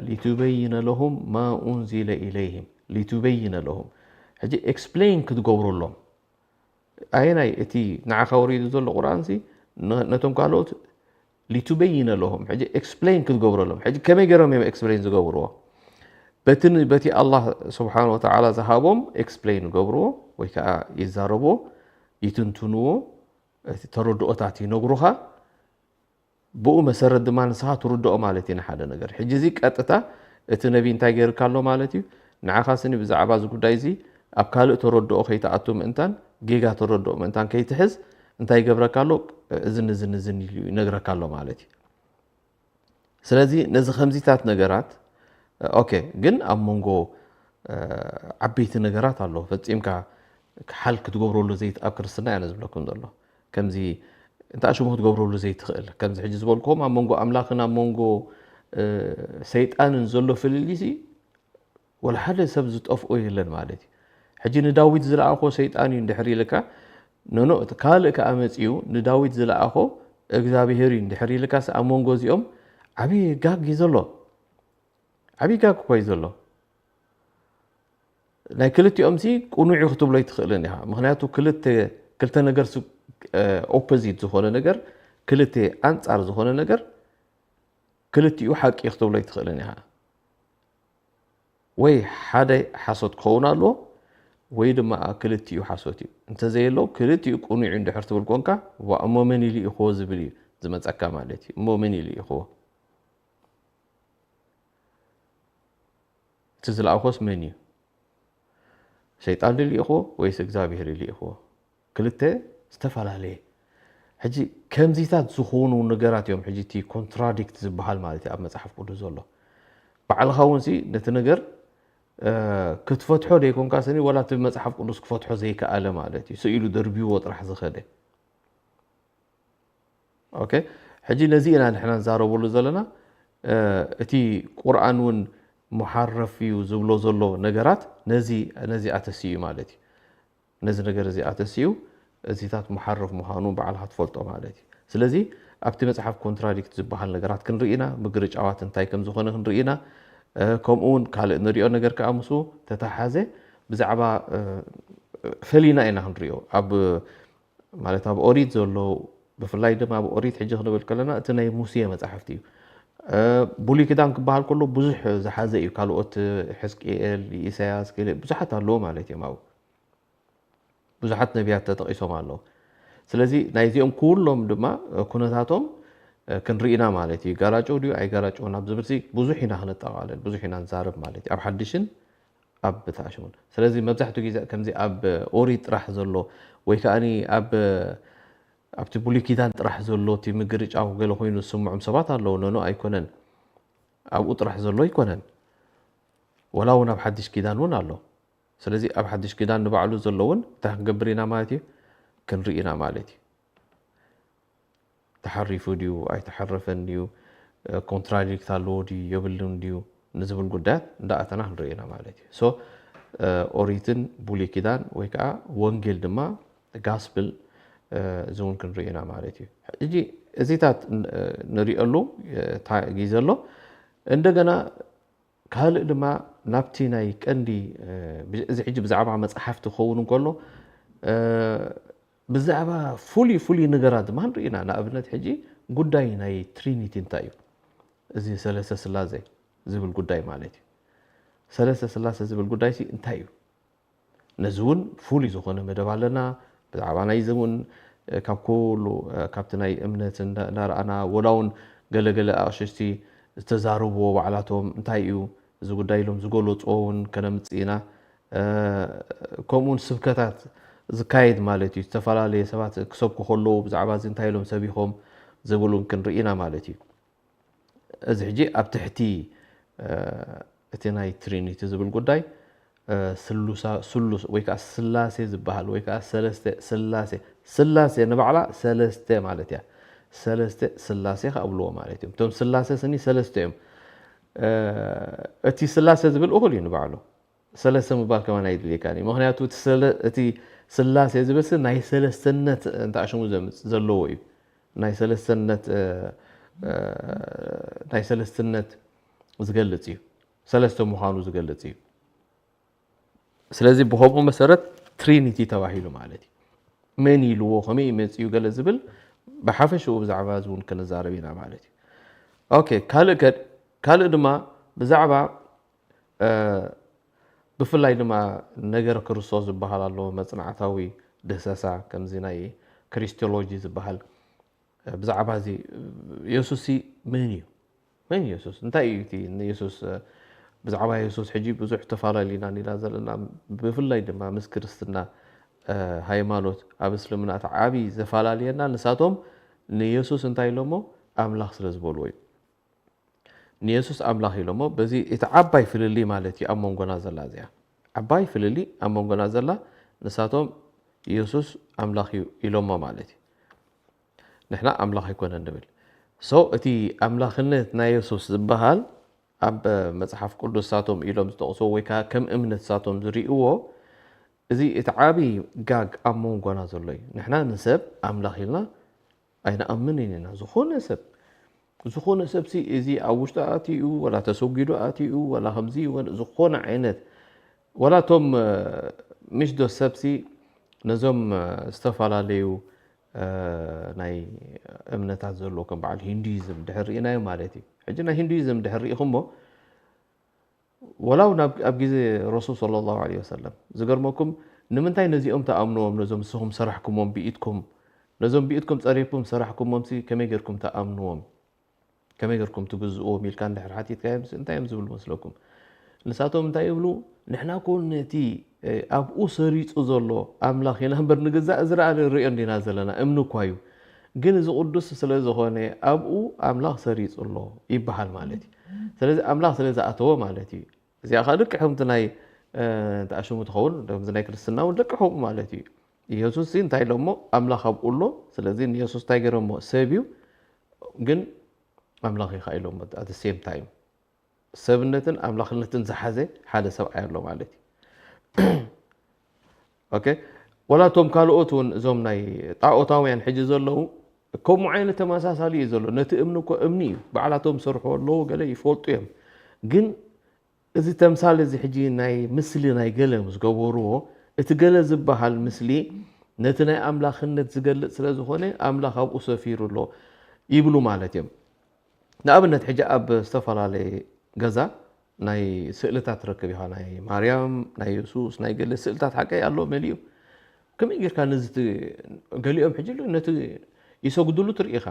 ሊቱበይነ ለሁም ማ ኡንዚለ ኢለይህም፣ ሊቱበይነ ለሁም፣ ሕጂ ኤክስፕሌን ክትገብረሎም ኣየናይ እቲ ንዓኻ ወሪዱ ዘሎ ቁርኣንሲ ነቶም ካልኦት ሊቱበይነ ለሆም ሕጂ ኤክስፕሌን ክትገብረሎም። ሕጂ ከመይ ገይሮም እዮም ኤክስፕሌን ዝገብርዎ? በቲ በቲ ኣላህ ስብሓን ወተዓላ ዝሃቦም ኤክስፕሌን ይገብርዎ ወይ ከዓ ይዛረብዎ፣ ይትንትንዎ፣ ተረድኦታት ይነግሩኻ። ብኡ መሰረት ድማ ንስኻ ትርድኦ ማለት እዩ ንሓደ ነገር። ሕጂ እዚ ቀጥታ እቲ ነቢ እንታይ ገይርካ ኣሎ ማለት እዩ? ንዓኻ ስኒ ብዛዕባ እዚ ጉዳይ እዚ ኣብ ካልእ ተረድኦ ከይትኣቱ ምእንታን ጌጋ ተረድኦ ምእንታን ከይትሕዝ እንታይ ይገብረካ ኣሎ? እዝን እዝን እዝን ኢሉ ይነግረካ ኣሎ ማለት እዩ። ስለዚ ነዚ ከምዚታት ነገራት ኦኬ፣ ግን ኣብ መንጎ ዓበይቲ ነገራት ኣሎ ፈጺምካ ሓል ክትገብረሉ ዘይት ኣብ ክርስትና እያ ዝብለኩም ዘሎ ከምዚ እንተ ኣሽሙ ክትገብረሉ ዘይትኽእል ከምዚ ሕጂ ዝበልኩኹም ኣብ መንጎ ኣምላኽን ኣብ መንጎ ሰይጣንን ዘሎ ፍልልይሲ ወላ ሓደ ሰብ ዝጠፍኦ የለን ማለት እዩ። ሕጂ ንዳዊት ዝለኣኾ ሰይጣን እዩ እንድሕር ኢልካ ኖኖ ካልእ ከኣ መፂኡ ንዳዊት ዝለኣኾ እግዚኣብሄር እዩ እንድሕር ኢልካስ ኣብ መንጎ እዚኦም ዓብዪ ጋግ እዩ ዘሎ። ዓብዪ ጋግ እኮ እዩ ዘሎ። ናይ ክልቲኦም ሲ ቅኑዕ እዩ ክትብሎ ኣይትኽእልን ኢኻ። ምኽንያቱ ክልተ ክልተ ነገር ኦፖዚት ዝኾነ ነገር ክልተ ኣንጻር ዝኾነ ነገር ክልቲኡ ሓቂ እዩ ክትብሎ ኣይትኽእልን ኢኻ። ወይ ሓደ ሓሶት ክኸውን ኣለዎ ወይ ድማ ክልቲኡ ሓሶት እዩ። እንተዘየሎ ክልቲኡ ቅኑዕ እዩ እንድሕር ትብል ኮንካ እሞ መን ኢሉ ኢኹዎ ዝብል እዩ ዝመፀካ ማለት እዩ። እሞ መን ኢሉ ኢኹዎ? እቲ ዝለኣኾስ መን እዩ? ሸይጣን ድልኢኹዎ ወይስ እግዚኣብሔር ይልኢኹዎ? ክልተ ዝተፈላለየ። ሕጂ ከምዚታት ዝኾኑ ነገራት እዮም ሕጂ እቲ ኮንትራዲክት ዝበሃል ማለት እዩ ኣብ መጽሓፍ ቅዱስ ዘሎ። ባዕልኻ እውን ሲ ነቲ ነገር ክትፈትሖ ደይኮንካ ስኒ ዋላ እቲ መጽሓፍ ቅዱስ ክፈትሖ ዘይከኣለ ማለት እዩ። ስኢሉ ደርቢዎ ጥራሕ ዝኸደ። ኦኬ፣ ሕጂ ነዚ ኢና ንሕና ንዛረበሉ ዘለና። እቲ ቁርኣን እውን ሙሓረፍ እዩ ዝብሎ ዘሎ ነገራት ነዚ ነዚ ኣተስዩ ማለት እዩ። ነዚ ነገር እዚ ኣተስዩ እዚታት ሙሓረፍ ምዃኑ ባዕልኻ ትፈልጦ ማለት እዩ። ስለዚ ኣብቲ መጽሓፍ ኮንትራዲክት ዝበሃል ነገራት ክንርኢ ኢና፣ ምግርጫዋት እንታይ ከም ዝኾነ ክንርኢ ኢና። ከምኡ እውን ካልእ ንሪኦ ነገር ከኣ ምስኡ ተተሓዘ ብዛዕባ ፈሊና ኢና ክንሪኦ ኣብ ማለት ኣብ ኦሪት ዘሎ ብፍላይ ድማ ኣብ ኦሪት ሕጂ ክንብል ከለና እቲ ናይ ሙሴ መጻሕፍቲ እዩ። ብሉይ ኪዳን ክበሃል ከሎ ብዙሕ ዝሓዘ እዩ። ካልኦት ሕዝቅኤል፣ ኢሳያስ ገለ ብዙሓት ኣለዎ ማለት እዮም ኣብኡ። ብዙሓት ነቢያት ተጠቒሶም ኣለዉ። ስለዚ ናይዚኦም ኩሎም ድማ ኩነታቶም ክንርኢ ኢና ማለት እዩ። ይጋራጨው ድዩ ኣይጋራጨውን ኣብ ዝብል ሲ ብዙሕ ኢና ክንጠቓለል፣ ብዙሕ ኢና ንዛረብ ማለት እዩ። ኣብ ሓድሽን ኣብ ተኣሽሙን። ስለዚ መብዛሕትኡ ግዜ ከምዚ ኣብ ኦሪት ጥራሕ ዘሎ ወይ ከኣ ኣብ ኣብቲ ብሉይ ኪዳን ጥራሕ ዘሎ እቲ ምግርጫው ገለ ኮይኑ ዝስምዖም ሰባት ኣለዉ። ኖኖ ኣይኮነን፣ ኣብኡ ጥራሕ ዘሎ ኣይኮነን። ወላ እውን ኣብ ሓድሽ ኪዳን እውን ኣሎ። ስለዚ ኣብ ሓድሽ ኪዳን ንባዕሉ ዘሎ እውን እንታይ ክንገብር ኢና ማለት እዩ? ክንርኢ ኢና ማለት እዩ። ተሓሪፉ ድዩ ኣይተሓረፈን ድዩ፣ ኮንትራዲክት ኣለዎ ድዩ የብሉን ድዩ ንዝብል ጉዳያት እንዳኣተና ክንርኢ ኢና ማለት እዩ። ሶ ኦሪትን ብሉይ ኪዳን ወይ ከዓ ወንጌል ድማ ጋስፕል እዚ እውን ክንርኢ ኢና ማለት እዩ። ሕጂ እዚታት ንሪኦሉ ግዜ ኣሎ። እንደገና ካልእ ድማ ናብቲ ናይ ቀንዲ እዚ ሕጂ ብዛዕባ መፅሓፍቲ ክኸውን እንከሎ ብዛዕባ ፍሉይ ፍሉይ ነገራት ድማ ንርኢ ኢና። ንኣብነት ሕጂ ጉዳይ ናይ ትሪኒቲ እንታይ እዩ? እዚ ሰለስተ ስላሴ ዝብል ጉዳይ ማለት እዩ። ሰለስተ ስላሴ ዝብል ጉዳይ ሲ እንታይ እዩ? ነዚ እውን ፍሉይ ዝኾነ መደብ ኣለና። ብዛዕባ ናይዚ እውን ካብ ኩሉ ካብቲ ናይ እምነት እንዳረኣና ወላ እውን ገለገለ ኣቕሽሽቲ ዝተዛረብዎ ባዕላቶም እንታይ እዩ እዚ ጉዳይ ኢሎም ዝገለፅዎ እውን ከነምፅእ ኢና። ከምኡውን ስብከታት ዝካየድ ማለት እዩ። ዝተፈላለየ ሰባት ክሰብኩ ከለዉ ብዛዕባ እዚ እንታይ ኢሎም ሰቢኾም ዝብል እውን ክንርኢ ኢና ማለት እዩ። እዚ ሕጂ ኣብ ትሕቲ እቲ ናይ ትሪኒቲ ዝብል ጉዳይ ስሉሳ ስሉስ ወይ ከዓ ስላሴ ዝበሃል ወይ ከዓ ሰለስተ ስላሴ ስላሴ ንባዕላ ሰለስተ ማለት እያ። ሰለስተ ስላሴ ከብልዎ ማለት እዮም። እቶም ስላሴ ስኒ ሰለስተ እዮም። እቲ ስላሴ ዝብል እኹል እዩ ንባዕሉ። ሰለስተ ምባል ከማን ኣይድልየካን እዩ። ምክንያቱ እቲ ስላሴ ዝብል ናይ ሰለስተነት እንተ ኣሽሙ ዘለዎ እዩ። ናይ ሰለስተነት ናይ ሰለስተነት ዝገልጽ እዩ። ሰለስተ ምዃኑ ዝገልጽ እዩ። ስለዚ ብኸምኡ መሰረት ትሪኒቲ ተባሂሉ ማለት እዩ። መን ኢልዎ ከመይ መፅኡ ገለ ዝብል ብሓፈሽኡ ብዛዕባ እዚ እውን ክንዛረብ ኢና ማለት እዩ። ኦኬ ካልእ ከ ካልእ ድማ ብዛዕባ ብፍላይ ድማ ነገር ክርስቶስ ዝበሃል ኣሎ መፅናዕታዊ ድህሰሳ ከምዚ ናይ ክሪስቶሎጂ ዝበሃል ብዛዕባ እዚ የሱስ መን እዩ? መን የሱስ እንታይ እዩ እቲ ንየሱስ ብዛዕባ የሱስ ሕጂ ብዙሕ ተፈላለዩና ኢና ዘለና። ብፍላይ ድማ ምስ ክርስትና ሃይማኖት ኣብ እስልምና እቲ ዓብዪ ዘፈላለየና ንሳቶም ንየሱስ እንታይ ኢሎሞ ኣምላኽ ስለ ዝበልዎ እዩ። ንየሱስ ኣምላኽ ኢሎሞ በዚ እቲ ዓባይ ፍልልይ ማለት እዩ ኣብ መንጎና ዘላ እዚኣ ዓባይ ፍልልይ ኣብ መንጎና ዘላ ንሳቶም የሱስ ኣምላኽ እዩ ኢሎሞ ማለት እዩ። ንሕና ኣምላኽ ኣይኮነን ንብል። ሶ እቲ ኣምላኽነት ናይ የሱስ ዝበሃል ኣብ መፅሓፍ ቅዱስ ሳቶም ኢሎም ዝጠቕስዎ ወይ ከዓ ከም እምነት ሳቶም ዝርእይዎ እዚ እቲ ዓብዪ ጋግ ኣብ መንጎና ዘሎ እዩ። ንሕና ንሰብ ኣምላኽ ኢልና ኣይንኣምንን ኢና። ዝኾነ ሰብ ዝኾነ ሰብሲ እዚ ኣብ ውሽጡ ኣትዩ ወላ ተሰጒዱ ኣትዩ ወላ ከምዚ ዝኾነ ዓይነት ወላ እቶም ምሽ ዶ ሰብሲ ነዞም ዝተፈላለዩ ናይ እምነታት ዘለዎ ከም በዓል ሂንዱይዝም ድሕር ርኢናዮ ማለት እዩ። ሕጂ ናይ ሂንዱይዝም ድሕር ርኢኹሞ ወላው ኣብ ግዜ ረሱል صلى الله عليه وسلم ዝገርመኩም ንምንታይ ነዚኦም ተኣምንዎም ነዞም ንስኹም ሰራሕኩሞም ብኢድኩም ነዞም ብኢድኩም ፀሪብኩም ሰራሕኩሞም ሲ ከመይ ጌርኩም ተኣምንዎም ከመይ ጌርኩም ትግዝእዎም ኢልካ እንድሕር ሓቲትካዮም እንታይ እዮም ዝብሉ መስለኩም? ንሳቶም እንታይ ይብሉ? ንሕና ኮ ነቲ ኣብኡ ሰሪፁ ዘሎ ኣምላኽ ኢና እምበር ንገዛእ ዝረኣ ንሪኦ እንዲና ዘለና እምኒ እኳ እዩ ግን እዚ ቅዱስ ስለ ዝኾነ ኣብኡ ኣምላኽ ሰሪፁ ኣሎ ይበሃል ማለት እዩ። ስለዚ ኣምላኽ ስለ ዝኣተዎ ማለት እዩ። እዚኣ ከዓ ልክዕ ከምቲ ናይ ተኣሽሙ ትኸውን ከምዚ ናይ ክርስትና እውን ልክዕ ከምኡ ማለት እዩ። ኢየሱስ ሲ እንታይ ኢሎሞ ኣምላኽ ኣብኡ ኣሎ። ስለዚ ንየሱስ እንታይ ገይሮሞ ሰብ እዩ ግን ኣምላኽ እዩ ከዓ ኢሎሞ at the same time ሰብነትን ኣምላኽነትን ዝሓዘ ሓደ ሰብኣይ ኣሎ ማለት እዩ። ኦኬ ወላ እቶም ካልኦት እውን እዞም ናይ ጣኦታውያን ሕጂ ዘለዉ ከምኡ ዓይነት ተመሳሳሊ እዩ ዘሎ። ነቲ እምኒ እኮ እምኒ እዩ ባዕላቶም ዝሰርሕዎ ኣለዉ ገለ ይፈልጡ እዮም። ግን እዚ ተምሳል እዚ ሕጂ ናይ ምስሊ ናይ ገለ ምስ ገበርዎ እቲ ገለ ዝበሃል ምስሊ ነቲ ናይ ኣምላኽነት ዝገልጽ ስለ ዝኾነ ኣምላኽ ኣብኡ ሰፊሩ ኣሎ ይብሉ ማለት እዮም። ንኣብነት ሕጂ ኣብ ዝተፈላለየ ገዛ ናይ ስእልታት ትረክብ ኢኻ ናይ ማርያም ናይ የሱስ ናይ ገለ ስእልታት ሓቀይ ኣሎ መሊኡ ከመይ ጌርካ ነዚ ገሊኦም ሕጂ ነቲ ይሰግድሉ ትርኢ ኢኻ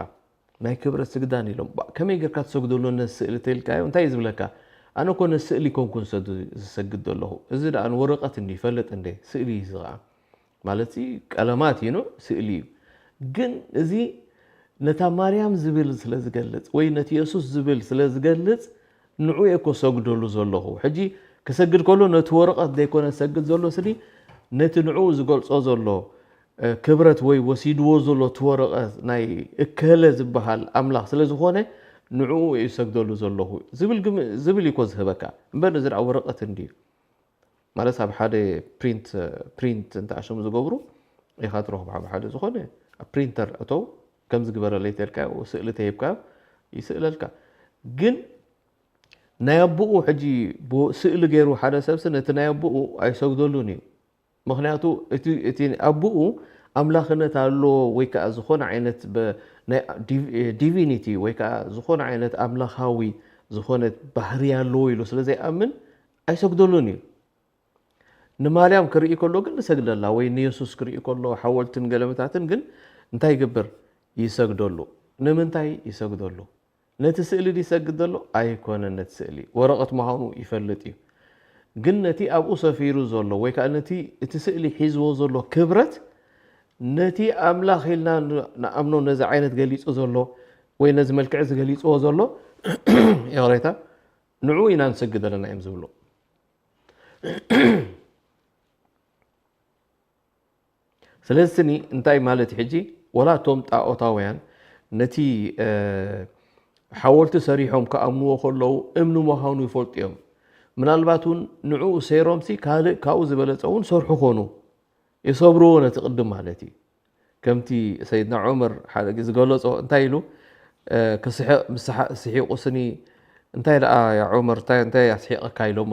ናይ ክብረት ስግዳን ኢሎም ከመይ ጌርካ ትሰግድሉ ነዚ ስእሊ ተልካዮ እንታይ እዩ ዝብለካ ኣነ ኮ ነዚ ስእሊ ኮንኩን ዝሰግድ ዘለኹ እዚ ደኣ ንወረቐት እንዲ ይፈልጥ እንደ ስእሊ እዩ ዝኸዓ ማለት ቀለማት እዩ ስእሊ እዩ ግን እዚ ነታ ማርያም ዝብል ስለ ዝገልጽ ወይ ነቲ የሱስ ዝብል ስለ ዝገልጽ ንዑ እየ እኮ ሰግደሉ ዘለኹ። ሕጂ ክሰግድ ከሎ ነቲ ወረቐት ዘይኮነ ዝሰግድ ዘሎ ስኒ ነቲ ንዑ ዝገልጾ ዘሎ ክብረት ወይ ወሲድዎ ዘሎ እቲ ወረቐት ናይ እከለ ዝበሃል ኣምላኽ ስለ ዝኾነ ንዕኡ እዩ ሰግደሉ ዘለኹ ዝብል እዩ እኮ ዝህበካ እምበር እዚ ደኣ ወረቐት እንድዩ። ማለት ኣብ ሓደ ፕሪንት ፕሪንት እንተ ኣሸሙ ዝገብሩ ኢኻ ትረኽቦ። ኣብ ሓደ ዝኾነ ኣብ ፕሪንተር እተው ከምዚ ግበረለይ ተልካ ስእሊ ተሂብካ ይስእለልካ። ግን ናይ ኣቦኡ ሕጂ ስእሊ ገይሩ ሓደ ሰብሲ ነቲ ናይ ኣቦኡ ኣይሰግደሉን እዩ። ምክንያቱ እቲ ኣቦኡ ኣምላኽነት ኣለዎ ወይ ከዓ ዝኾነ ዓይነት ዲቪኒቲ ወይ ከዓ ዝኾነ ዓይነት ኣምላኻዊ ዝኾነ ባህሪ ኣለዎ ኢሉ ስለ ዘይኣምን ኣይሰግደሉን እዩ። ንማርያም ክርኢ ከሎ ግን ንሰግደላ ወይ ንየሱስ ክርኢ ከሎ ሓወልትን ገለመታትን ግን እንታይ ይገብር? ይሰግደሉ። ንምንታይ ይሰግደሉ? ነቲ ስእሊ ድዩ ይሰግድ ዘሎ? ኣይኮነን። ነቲ ስእሊ ወረቐት ምዃኑ ይፈልጥ እዩ። ግን ነቲ ኣብኡ ሰፊሩ ዘሎ ወይ ከዓ ነቲ እቲ ስእሊ ሒዝዎ ዘሎ ክብረት ነቲ ኣምላኽ ኢልና ንኣምኖ ነዚ ዓይነት ገሊጹ ዘሎ ወይ ነዚ መልክዕ እዚ ገሊጽዎ ዘሎ ይቕሬታ ንዕኡ ኢና ንሰግድ ኣለና እዮም ዝብሉ። ስለዚ ስኒ እንታይ ማለት ሕጂ ወላ እቶም ጣኦታውያን ነቲ ሓወልቲ ሰሪሖም ክኣምንዎ ከለዉ እምኒ ምዃኑ ይፈልጡ እዮም። ምናልባት እውን ንዕኡ ሰይሮምሲ ካልእ ካብኡ ዝበለጸ እውን ሰርሑ ኮኑ ይሰብርዎ ነቲ ቅድም ማለት እዩ። ከምቲ ሰይድና ዑመር ሓደ ግዜ ዝገለጾ እንታይ ኢሉ ክስሕቕ ምስ ስሒቑ ስኒ እንታይ ደኣ ያ ዑመር እንታይ እንታይ ኣስሒቐካ ኢሎሞ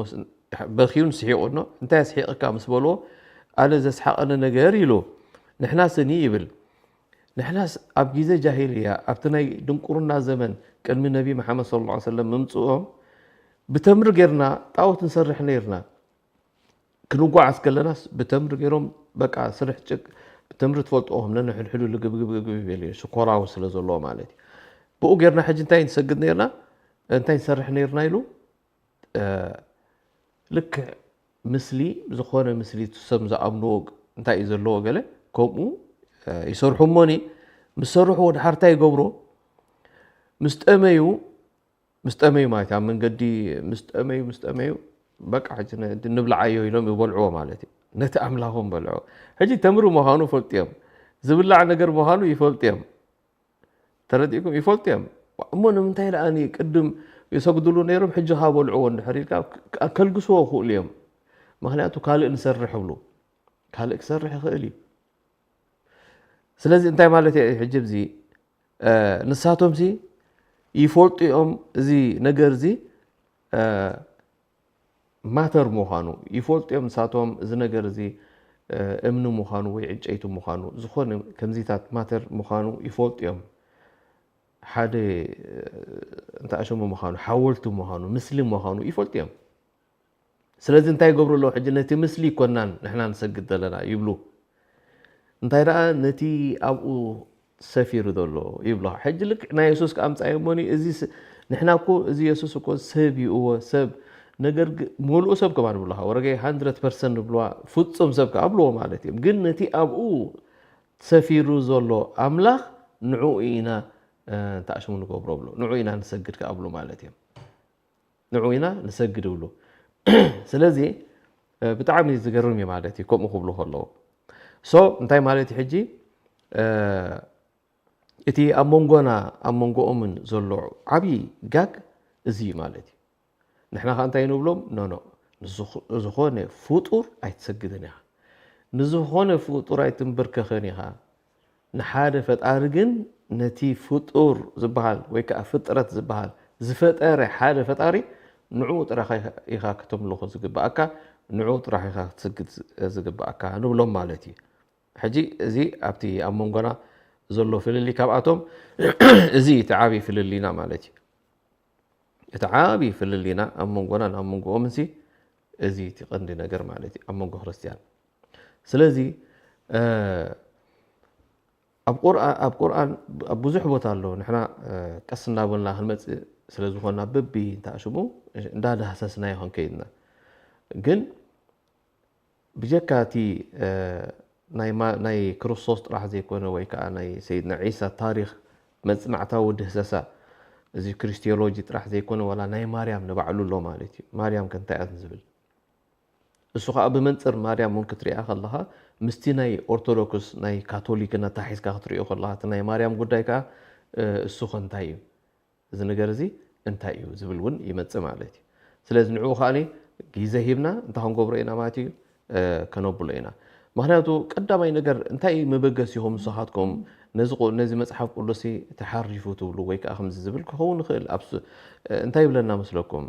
በኽዩን ስሒቑ ኖ እንታይ ኣስሒቕካ ምስ በልዎ ኣነ ዘስሓቐኒ ነገር ኢሉ ንሕና ስኒ ይብል ንሕናስ ኣብ ግዜ ጃሂልያ ኣብቲ ናይ ድንቁርና ዘመን ቅድሚ ነቢ መሓመድ صلى الله عليه وسلم ምምፅኦም ብተምሪ ጌርና ጣዖት ንሰርሕ ነይርና ክንጓዓዝ ከለናስ ብተምሪ ገይሮም በቃ ስርሕ ጭቅ ብተምሪ ትፈልጥዎ ከም ነንሕድሕዱ ልግብግብግብ ይብል እዩ ሽኮራዊ ስለ ዘለዎ ማለት እዩ ብኡ ጌርና ሕጂ እንታይ ንሰግድ ነይርና እንታይ ንሰርሕ ነይርና ኢሉ ልክዕ ምስሊ ዝኾነ ምስሊ ሰብ ዝኣምንዎ እንታይ እዩ ዘለዎ ገለ ከምኡ ይሰርሑ እሞኒ ምስ ሰርሑ ወድሓር እንታይ ይገብሩ ምስ ጠመዩ ምስ ጠመዩ ማለት ኣብ መንገዲ ምስ ጠመዩ ምስ ጠመዩ በቃ ሕጂ ንብልዓዮ ኢሎም ይበልዕዎ ማለት እዩ ነቲ ኣምላኾም በልዕዎ ሕጂ ተምሪ ምዃኑ ፈልጥዮም ዝብላዕ ነገር ምዃኑ ይፈልጥዮም ተረዲእኩም ይፈልጡ እዮም እሞ ንምንታይ ደኣ ቅድም ይሰግድሉ ነይሮም ሕጂ ካ በልዕዎ እንድሕር ኢልካ ከልግስዎ ክእሉ እዮም ምክንያቱ ካልእ ንሰርሕ እብሉ ካልእ ክሰርሕ ይኽእል እዩ ስለዚ እንታይ ማለት እየ ሕጂ እዚ ንሳቶም ሲ ይፈልጡ እዮም እዚ ነገር እዚ ማተር ምዃኑ ይፈልጡ እዮም ንሳቶም እዚ ነገር እዚ እምኒ ምዃኑ ወይ ዕንጨይቲ ምዃኑ ዝኾነ ከምዚታት ማተር ምዃኑ ይፈልጡ እዮም ሓደ እንተኣሸሙ ምዃኑ ሓወልቲ ምዃኑ ምስሊ ምዃኑ ይፈልጡ እዮም ስለዚ እንታይ ይገብሩ ኣለዉ ሕጂ ነቲ ምስሊ ይኮናን ንሕና ንሰግድ ዘለና ይብሉ እንታይ ደኣ ነቲ ኣብኡ ሰፊሩ ዘሎ ይብሉኻ ሕጂ ልክዕ ናይ የሱስ ክኣምፃዮ እሞኒ እዚ ንሕና እኮ እዚ የሱስ እኮ ሰብ እዩ እወ ሰብ ነገር ምሉኡ ሰብ ከማን ይብሉኻ ወረገ ሃንድረት ፐርሰንት ይብልዋ ፍፁም ሰብ ከኣ ብልዎ ማለት እዮም ግን ነቲ ኣብኡ ሰፊሩ ዘሎ ኣምላኽ ንዕኡ ኢና ተኣሽሙ ንገብሮ ብሎ ንዕኡ ኢና ንሰግድ ከኣ ብሎ ማለት እዮም ንዑ ኢና ንሰግድ ይብሉ ስለዚ ብጣዕሚ ዝገርም እዩ ማለት እዩ ከምኡ ክብሉ ከለዉ ሶ እንታይ ማለት እዩ ሕጂ እቲ ኣብ መንጎና ኣብ መንጎኦምን ዘሎ ዓብዪ ጋግ እዚ እዩ ማለት እዩ ንሕና ከዓ እንታይ ንብሎም ኖኖ ዝኾነ ፍጡር ኣይትሰግድን ኢኻ ንዝኾነ ፍጡር ኣይትንብርከኽን ኢኻ ንሓደ ፈጣሪ ግን ነቲ ፍጡር ዝበሃል ወይ ከዓ ፍጥረት ዝበሃል ዝፈጠረ ሓደ ፈጣሪ ንዕኡ ጥራሕ ኢኻ ክተምልኾ ዝግብኣካ ንዕኡ ጥራሕ ኢኻ ክትስግድ ዝግብኣካ ንብሎም ማለት እዩ ሕጂ እዚ ኣብቲ ኣብ መንጎና ዘሎ ፍልሊ ካብኣቶም እዚ እቲ ዓብዪ ፍልሊና ማለት እዩ እቲ ዓብዪ ፍልሊና ኣብ መንጎናን ኣብ መንጎኦምንሲ እዚ እቲ ቀንዲ ነገር ማለት እዩ ኣብ መንጎ ክርስትያን ስለዚ ኣብ ቁርኣን ኣብ ቁርኣን ኣብ ብዙሕ ቦታ ኣሎ ንሕና ቀስ እናበልና ክንመፅእ ስለ ዝኾንና በቢ እንተኣሽሙ እንዳዳህሰስናዮ ክንከይድና ግን ብጀካ እቲ ናይ ክርስቶስ ጥራሕ ዘይኮነ ወይ ከዓ ናይ ሰይድና ዒሳ ታሪክ መፅናዕታዊ ድህሰሳ እዚ ክሪስቲዮሎጂ ጥራሕ ዘይኮነ ዋላ ናይ ማርያም ንባዕሉ ኣሎ ማለት እዩ። ማርያም ከ እንታይ እያ ዝብል? እሱ ከዓ ብመንፅር ማርያም እውን ክትሪኣ ከለካ ምስቲ ናይ ኦርቶዶክስ ናይ ካቶሊክን ኣታሒዝካ ክትሪኦ ከለካ እቲ ናይ ማርያም ጉዳይ ከዓ እሱ ከ እንታይ እዩ? እዚ ነገር እዚ እንታይ እዩ ዝብል እውን ይመፅእ ማለት እዩ። ስለዚ ንዕኡ ከዓ ግዜ ሂብና እንታይ ክንገብሮ ኢና ማለት እዩ? ከነብሎ ኢና። ምክንያቱ ቀዳማይ ነገር እንታይ እዩ መበገሲኹም ንስኻትኩም ነዚ መፅሓፍ ቅዱስ ተሓሪፉ ትብሉ ወይ ከዓ ከምዚ ዝብል ክኸውን ይኽእል። እንታይ ይብለና መስለኩም?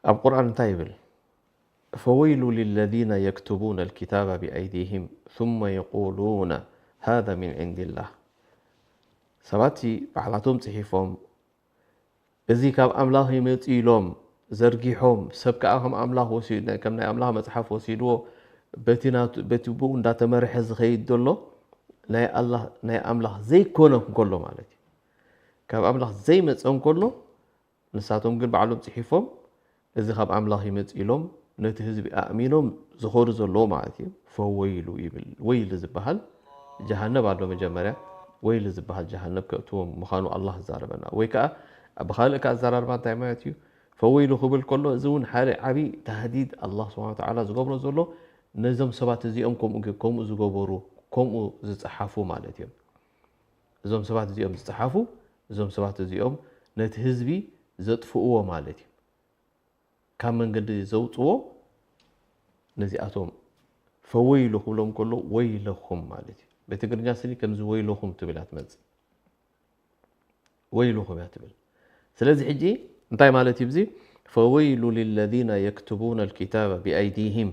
ኣብ ቁርኣን እንታይ ይብል? فويل للذين يكتبون الكتاب بأيديهم ثم يقولون هذا من عند الله ሰባት ባዕላቶም ፅሒፎም እዚ ካብ ኣምላኽ ይመፅ ኢሎም ዘርጊሖም ሰብ ከዓ ከም ኣምላኽ ወሲድ ከም ናይ ኣምላኽ መፅሓፍ ወሲድዎ በቲ ብኡ እንዳተመርሐ ዝኸይድ ዘሎ ናይ ኣምላኽ ዘይኮነ እንከሎ ማለት እዩ። ካብ ኣምላኽ ዘይመፀ እንከሎ ንሳቶም ግን ባዕሎም ፅሒፎም እዚ ካብ ኣምላኽ ይመፅ ኢሎም ነቲ ህዝቢ ኣእሚኖም ዝኸዱ ዘለዉ ማለት እዩ። ፈወይሉ ይብል። ወይል ዝበሃል ጀሃነብ ኣሎ። መጀመርያ ወይል ዝበሃል ጀሃነብ ከእትዎም ምዃኑ ኣላህ ዝዛረበና ወይ ከዓ ብካልእ ከ ኣዘራርባ እንታይ ማለት እዩ? ፈወይሉ ክብል ከሎ እዚ እውን ሓደ ዓብዪ ታህዲድ ኣላህ ስብሓነ ወተዓላ ዝገብሮ ዘሎ ነዞም ሰባት እዚኦም ከምኡ ዝገበሩ ከምኡ ዝፀሓፉ ማለት እዮም። እዞም ሰባት እዚኦም ዝፀሓፉ እዞም ሰባት እዚኦም ነቲ ህዝቢ ዘጥፍእዎ ማለት እዩ። ካብ መንገዲ ዘውፅዎ ነዚኣቶም ፈወይሉ ክብሎም ከሎ ወይለኹም ማለት እዩ። ብትግርኛ ስኒ ከምዚ ወይለኹም ትብል እያ ትመፅእ። ወይለኹም እያ ትብል። ስለዚ ሕጂ እንታይ ማለት እዩ እዚ? فويل للذين يكتبون الكتاب بأيديهم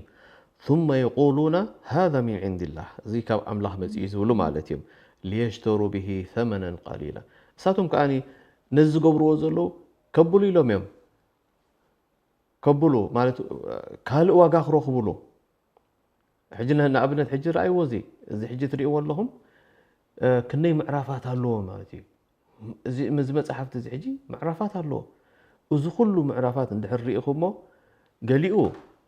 ثم يقولون هذا من عند الله እዚ ካብ ኣምላኽ መፅኡ ዝብሉ ማለት እዮም። ليشتروا به ثمنا قليلا እሳቶም ከዓኒ ነዚ ዝገብርዎ ዘለዉ ከብሉ ኢሎም እዮም። ከብሉ ማለት ካልእ ዋጋ ክረኽብሉ። ሕጂ ንኣብነት ሕጂ ረኣይዎ እዚ እዚ ሕጂ ትርእይዎ ኣለኹም ክንደይ ምዕራፋት ኣለዎ ማለት እዩ። እዚ መፅሓፍቲ እዚ ሕጂ ምዕራፋት ኣለዎ። እዚ ኩሉ ምዕራፋት እንድሕር ርኢኹሞ ገሊኡ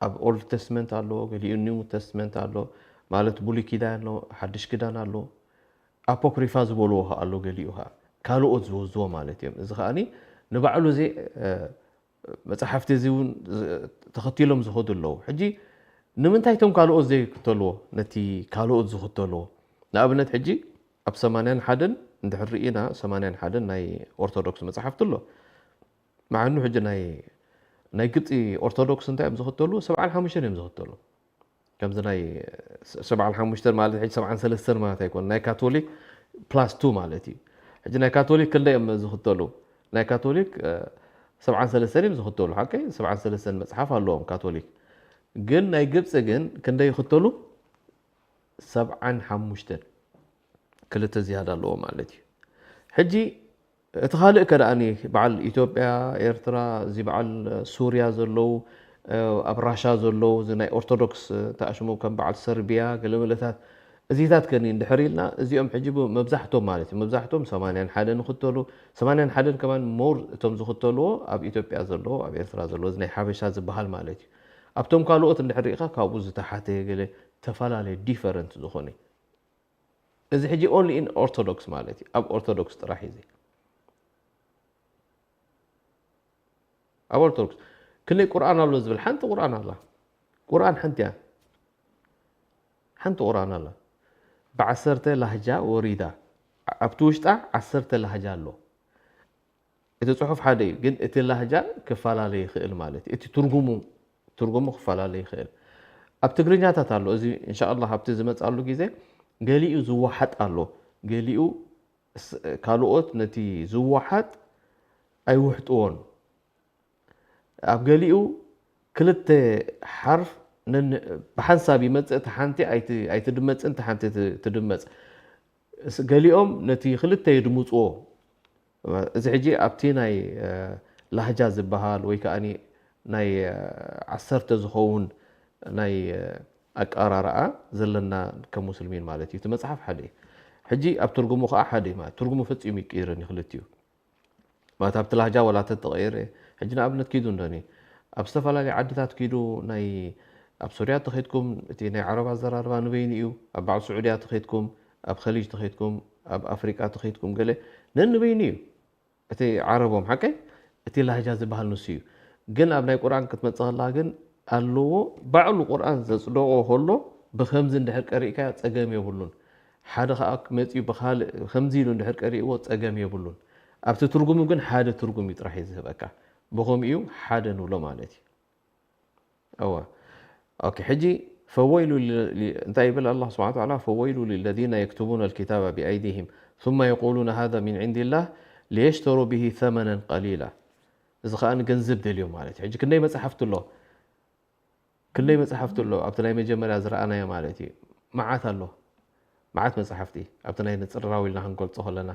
ኣብ ኦልድ ተስትመንት ኣሎ፣ ገሊኡ ኒው ተስትመንት ኣሎ ማለት ብሉይ ኪዳን ኣሎ፣ ሓድሽ ኪዳን ኣሎ። ኣፖክሪፋ ዝበልዎ ከ ኣሎ፣ ገሊኡ ከ ካልኦት ዝወዝዎ ማለት እዮም። እዚ ከዓኒ ንባዕሉ እዚ መፅሓፍቲ እዚ እውን ተኸቲሎም ዝኸዱ ኣለዉ። ሕጂ ንምንታይ እቶም ካልኦት ዘይክተልዎ ነቲ ካልኦት ዝኽተልዎ? ንኣብነት ሕጂ ኣብ ሰማንያን ሓደን እንድሕር ርኢና ሰማንያን ሓደን ናይ ኦርቶዶክስ መፅሓፍቲ ኣሎ። መዓኑ ሕጂ ናይ ናይ ግብፂ ኦርቶዶክስ እንታይ እዮም ዝኽተሉ? ሰብዓን ሓሙሽተን እዮም ዝኽተሉ። ከምዚ ናይ ሰብዓን ሓሙሽተን ማለት ሕጂ ሰብዓን ሰለስተን ማለት ኣይኮን ናይ ካቶሊክ ፕላስ ቱ ማለት እዩ። ሕጂ ናይ ካቶሊክ ክንደይ እዮም ዝኽተሉ? ናይ ካቶሊክ ሰብዓን ሰለስተን እዮም ዝኽተሉ። ሓቀይ ሰብዓን ሰለስተን መፅሓፍ ኣለዎም ካቶሊክ። ግን ናይ ግብፂ ግን ክንደይ ይኽተሉ? ሰብዓን ሓሙሽተን ክልተ ዝያዳ ኣለዎ ማለት እዩ። ሕጂ እቲ ካልእ ከ ደኣኒ በዓል ኢትዮጵያ፣ ኤርትራ፣ እዚ በዓል ሱርያ ዘለዉ፣ ኣብ ራሻ ዘለዉ፣ እዚ ናይ ኦርቶዶክስ ተኣሽሙ ከም በዓል ሰርቢያ፣ ገለመለታት እዚታት ከኒ እንድሕር ኢልና እዚኦም ሕጂ መብዛሕቶም ማለት እዩ መብዛሕቶም ሰማንያን ሓደን ይኽተሉ። ሰማንያን ሓደን ከማን ሞር እቶም ዝኽተልዎ ኣብ ኢትዮጵያ ዘለዉ ኣብ ኤርትራ ዘለዉ እዚ ናይ ሓበሻ ዝበሃል ማለት እዩ። ኣብቶም ካልኦት እንድሕር ርኢኻ ካብኡ ዝተሓተ ገለ ተፈላለየ ዲፈረንት ዝኾነ እዚ ሕጂ only in ኦርቶዶክስ ማለት እዩ ኣብ ኦርቶዶክስ ጥራሕ እዩ ኣብ ኦርቶዶክስ ክንደይ ቁርኣን ኣሎ ዝብል ሓንቲ ቁርኣን ኣላ። ቁርኣን ሓንቲ እያ ሓንቲ ቁርኣን ኣላ ብዓሰርተ ላህጃ ወሪዳ ኣብቲ ውሽጣ ዓሰርተ ላህጃ ኣሎ። እቲ ፅሑፍ ሓደ እዩ ግን እቲ ላህጃ ክፈላለ ይኽእል ማለት እዩ። እቲ ትርጉሙ ትርጉሙ ክፈላለ ይኽእል። ኣብ ትግርኛታት ኣሎ እዚ እንሻላ ኣብቲ ዝመፅኣሉ ግዜ ገሊኡ ዝወሓጥ ኣሎ ገሊኡ ካልኦት ነቲ ዝወሓጥ ኣይውሕጥዎን። ኣብ ገሊኡ ክልተ ሓርፍ ብሓንሳብ ይመፅእ፣ እታ ሓንቲ ኣይትድመፅን እታ ሓንቲ ትድመፅ። ገሊኦም ነቲ ክልተ የድምፅዎ። እዚ ሕጂ ኣብቲ ናይ ላህጃ ዝበሃል ወይ ከዓ ናይ ዓሰርተ ዝኸውን ናይ ኣቀራርኣ ዘለና ከም ሙስልሚን ማለት እዩ። እቲ መፅሓፍ ሓደ እዩ። ሕጂ ኣብ ትርጉሙ ከዓ ሓደ እዩ ማለት ትርጉሙ ፈፂሙ ይቀይረን እዩ ክልቲኡ ማለት ኣብቲ ላህጃ ዋላ ተተቐየረ ሕጂ ንኣብነት ኪዱ እንደኒ ኣብ ዝተፈላለዩ ዓድታት ኪዱ ናይ ኣብ ሶርያ ተኸድኩም እቲ ናይ ዓረብ ኣዘራርባ ንበይኑ እዩ። ኣብ በዓል ስዑድያ ተኸድኩም፣ ኣብ ኸሊጅ ተኸድኩም፣ ኣብ ኣፍሪቃ ተኸድኩም ገለ ነንበይኑ እዩ። እቲ ዓረቦም ሓቀይ እቲ ላህጃ ዝበሃል ንሱ እዩ። ግን ኣብ ናይ ቁርኣን ክትመጽእ ከላ ግን ኣለዎ። ባዕሉ ቁርኣን ዘጽደቆ ከሎ ብኸምዚ እንድሕር ቀሪእካዮ ጸገም የብሉን። ሓደ ከኣ መጺኡ ብኻልእ ከምዚ ኢሉ እንድሕር ቀሪእዎ ጸገም የብሉን። ኣብቲ ትርጉሙ ግን ሓደ ትርጉም እዩ ጥራሕ እዩ ዝህበካ። ብኸምኡ እዩ ሓደ ንብሎ ማለት እዩ። እዋ ኦኬ። ሕጂ ፈወይሉ ሊ- ሊ- እንታይ ይብል ኣላህ ስብሓን ተዓላ? ፈወይሉ ሊለዚነ የክትቡነ ልኪታበ ቢኣይዲሂም ثم የቁሉነ ሃዛ ሚን ዒንዲላህ ሊየሽተሩ ብሂ ተመነን ቀሊላ። እዚ ከዓ ንገንዘብ ደልዮም ማለት እዩ። ሕጂ ክንደይ መፅሓፍቲ ኣሎ? ክንደይ መፅሓፍቲ ኣሎ? ኣብቲ ናይ መጀመርያ ዝረኣናዮ ማለት እዩ። መዓት ኣሎ። መዓት መፅሓፍቲ ኣብቲ ናይ ንፅርራው ኢልና ክንገልፆ ከለና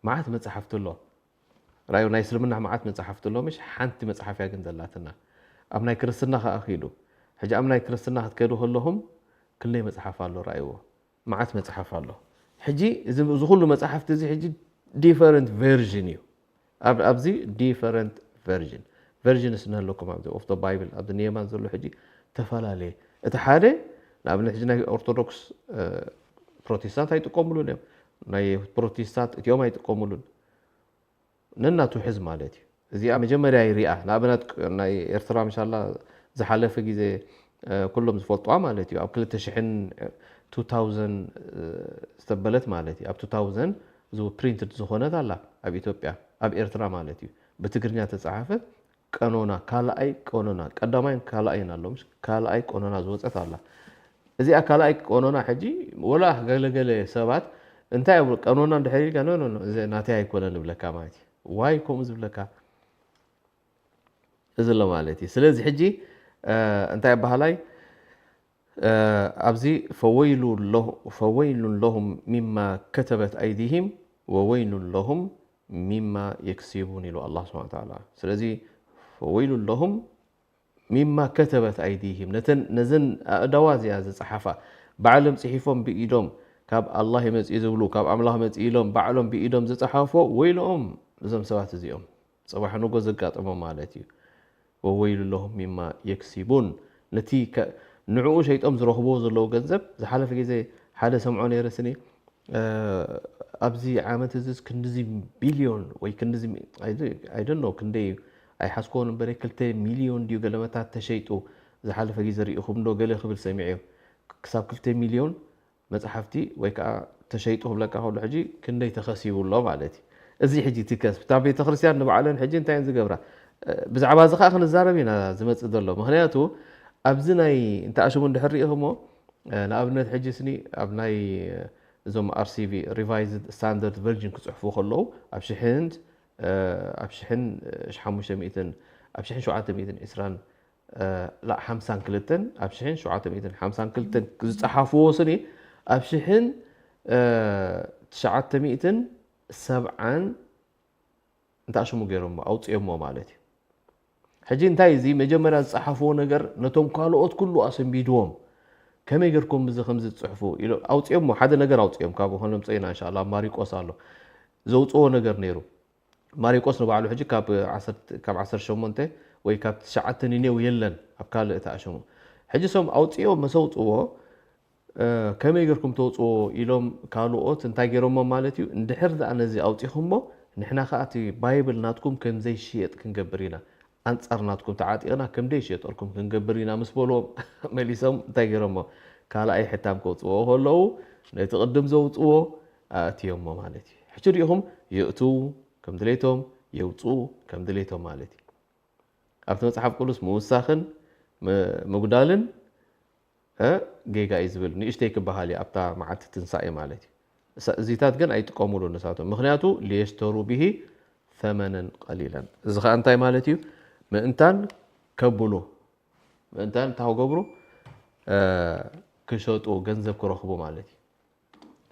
መዓት መፅሓፍቲ ኣሎ። ራዩ ናይ እስልምና መዓት መፅሓፍቲ ኣሎ። ምሽ ሓንቲ መፅሓፍ እያ ግን ዘላትና። ኣብ ናይ ክርስትና ከዓ ኪዱ። ሕጂ ኣብ ናይ ክርስትና ክትከዱ ከለኹም ክንደይ መፅሓፍ ኣሎ ራእይዎ። መዓት መፅሓፍ ኣሎ። ሕጂ እዚ እዚ ኩሉ መፅሓፍቲ እዚ ሕጂ ዲፈረንት ቨርዥን እዩ። ኣብ ኣብዚ ዲፈረንት ቨርዥን ቨርዥንስ እናሃለኩም ኣብዚ ኦፍ ባይብል ኣብዚ ንየማን ዘሎ ሕጂ ተፈላለየ። እቲ ሓደ ንኣብነት ሕጂ ናይ ኦርቶዶክስ ፕሮቴስታንት ኣይጥቀሙሉን እዮም። ናይ ፕሮቴስታንት እቲኦም ኣይጥቀሙሉን። ነናቱ ሕዝ ማለት እዩ። እዚኣ መጀመርያ ይሪኣ ንኣብነት ናይ ኤርትራ ምሻላ ዝሓለፈ ግዜ ኩሎም ዝፈልጥዋ ማለት እዩ ኣብ ክልተ ሽሕን two thousand ዝተበለት ማለት እዩ ኣብ two thousand ዝ ፕሪንትድ ዝኾነት ኣላ ኣብ ኢትዮጵያ ኣብ ኤርትራ ማለት እዩ ብትግርኛ ተፃሓፈት ቀኖና ካልኣይ ቀኖና ቀዳማይን ካልኣይን ኣሎ ካልኣይ ቀኖና ዝወፀት ኣላ እዚኣ ካልኣይ ቀኖና ሕጂ ወላ ገለገለ ሰባት እንታይ ቀኖና እንድሕር ኢልካ ኖ ኖ እዚ ናተይ ኣይኮነን ይብለካ ማለት እዩ ዋይ ከምኡ ዝብለካ እዚ ኣሎ ማለት እዩ ስለዚ ሕጂ እንታይ ኣባሃላይ ኣብዚ ፈወይሉን ለሁም ሚማ ከተበት ኣይዲሂም ወወይሉን ለሁም ሚማ የክሲቡን ኢሉ ኣላ ስብን ታላ ስለዚ ፈወይሉን ለሁም ሚማ ከተበት ኣይዲሂም ነተን ነዘን ኣእዳዋ እዚኣ ዝፀሓፋ ባዕሎም ፅሒፎም ብኢዶም ካብ ኣላህ ይመፅእ ዝብሉ ካብ ኣምላኽ መፅእ ኢሎም ባዕሎም ብኢዶም ዝፀሓፎ ወይልኦም እዞም ሰባት እዚኦም ፅባሕ ንጎ ዘጋጥሞም ማለት እዩ ወወይሉ ለሁም ሚማ የክሲቡን ነቲ ንዕኡ ሸይጦም ዝረኽብዎ ዘለዉ ገንዘብ ዝሓለፈ ግዜ ሓደ ሰምዖ ነይረ ስኒ ኣብዚ ዓመት እዚ ክንድዚ ቢልዮን ወይ ክንድዚ ኣይደኖ ክንደይ ኣይሓስኮን እምበረ ክልተ ሚልዮን ድዩ ገለመታት ተሸይጡ ዝሓለፈ ግዜ ርኢኹም ዶ ገለ ክብል ሰሚዐ ክሳብ ክልተ ሚልዮን መፅሓፍቲ ወይ ከዓ ተሸይጡ ክብለካ ከሎ ሕጂ ክንደይ ተኸሲቡ ኣሎ ማለት እዩ። እዚ ሕጂ እቲ ከስቢ እታ ቤተክርስትያን ንባዕለን ሕጂ እንታይ እየን ዝገብራ? ብዛዕባ እዚ ከዓ ክንዛረብ ኢና ዝመፅእ ዘሎ። ምክንያቱ ኣብዚ ናይ እንተኣሽሙ እንድሕር ርኢኹሞ ንኣብነት ሕጂ ስኒ ኣብ ናይ እዞም RCV Revised Standard Version ክፅሕፉ ከለዉ ኣብ ሽሕን ኣብ ሽሕን ሓሙሽተ ሚእትን ኣብ ሽሕን ሸውዓተ ሚእትን ዕስራን ላእ ሓምሳን ክልተን ኣብ ሽሕን ሸውዓተ ሚእትን ሓምሳን ክልተን ዝፀሓፍዎ ስኒ ኣብ ሽሕን ትሽዓተ ሚእትን ሰብዓን እንታይ ሽሙ ገይሮሞ ኣውፅኦሞ ማለት እዩ። ሕጂ እንታይ እዚ መጀመርያ ዝፀሓፍዎ ነገር ነቶም ካልኦት ኩሉ ኣሰንቢድዎም ከመይ ገርኩም እዚ ከምዚ ትፅሕፉ ኢሎ ኣውፅኦሞ ሓደ ነገር ኣውፅኦም ካብ ኾኖም ፀይና እንሻላ ማሪቆስ ኣሎ ዘውፅዎ ነገር ነይሩ ማሪቆስ ንባዕሉ ሕጂ ካብ ዓሰርተ ሸሞንተ ወይ ካብ ትሽዓተ ኒኔው የለን ኣብ ካልእ ተኣሸሙ ሕጂ ሶም ኣውፅኦ መሰውፅዎ ከመይ ገርኩም ተውፅዎ ኢሎም ካልኦት እንታይ ገይሮሞ ማለት እዩ እንድሕር ደኣ ነዚ ኣውፂኹሞ ንሕና ከዓ እቲ ባይብል ናትኩም ከምዘይሽየጥ ክንገብር ኢና ኣንፃር ናትኩም ተዓጢቕና ከምደይ ሽየጠልኩም ክንገብር ኢና ምስ በልዎም መሊሶም እንታይ ገይሮሞ ካልኣይ ሕታም ከውፅዎ ከለዉ ነቲ ቅድም ዘውፅዎ ኣእትዮሞ ማለት እዩ ሕጂ ሪኢኹም የእትዉ ከም ድሌቶም የውፅኡ ከም ድሌቶም ማለት እዩ ኣብቲ መፅሓፍ ቅዱስ ምውሳኽን ምጉዳልን ጌጋ እዩ ዝብል ንእሽተይ ክበሃል እዩ ኣብታ መዓልቲ ትንሳኤ ማለት እዩ እዚታት ግን ኣይጥቀሙሉ ንሳቶም ምክንያቱ ሊየሽተሩ ብሂ ተመነን ቀሊለን እዚ ከዓ እንታይ ማለት እዩ ምእንታን ከብሉ ምእንታን እንታይ ክገብሩ ክሸጡ ገንዘብ ክረኽቡ ማለት እዩ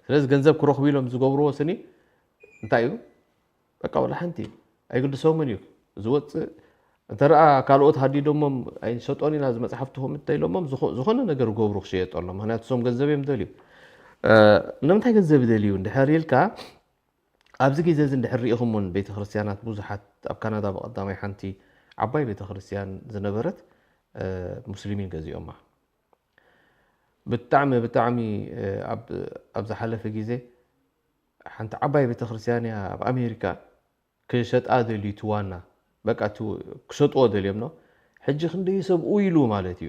ስለዚ ገንዘብ ክረኽቡ ኢሎም ዝገብርዎ ስኒ እንታይ እዩ በቃ ወላ ሓንቲ ኣይግድሶምን እዩ ዝወፅእ እንተ ርኣ ካልኦት ሃዲዶሞም ኣይንሸጦን ኢና ዝመፅሓፍትኹም እንተ ኢሎሞም ዝኾነ ነገር ገብሩ ክሸየጠሎም ምክንያቱ ሶም ገንዘብ እዮም ደልዩ ንምንታይ ገንዘብ ደልዩ እንድሕር ኢልካ ኣብዚ ግዜ እዚ እንድሕር ርኢኹም እውን ቤተክርስትያናት ብዙሓት ኣብ ካናዳ ብቐዳማይ ሓንቲ ዓባይ ቤተክርስትያን ዝነበረት ሙስሊሚን ገዚኦማ። ብጣዕሚ ብጣዕሚ ኣብ ዝሓለፈ ግዜ ሓንቲ ዓባይ ቤተክርስትያን እያ ኣብ ኣሜሪካ ክሸጣ ደልዩ፣ እቲ ዋና በቃ ክሸጥዎ ደልዮም ነው። ሕጂ ክንደይ ሰብ ኢሉ ማለት እዩ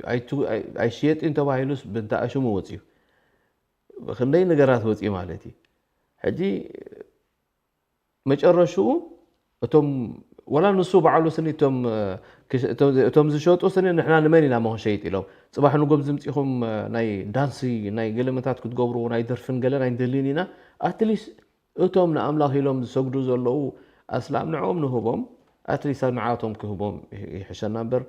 ኣይሽየጥን ተባሂሉስ ብንታ ኣሽሙ ወፅዩ። ክንደይ ነገራት ወፅዩ ማለት እዩ። ሕጂ መጨረሽኡ እቶም ወላ ንሱ ባዕሉ ስኒ እቶም ዝሸጡ ስኒ ንሕና ንመን ኢና መሆን ሸይጥ ኢሎም፣ ፅባሕ ንጎብ ዝምፂኹም ናይ ዳንሲ ናይ ገለመታት ክትገብሩ ናይ ደርፍን ገለን ኣይንደልን ኢና። ኣትሊስ እቶም ንኣምላኽ ኢሎም ዝሰግዱ ዘለዉ ኣስላም ንዕኦም ንህቦም፣ ኣትሊስ ንዓቶም ክህቦም ይሕሸና እምበር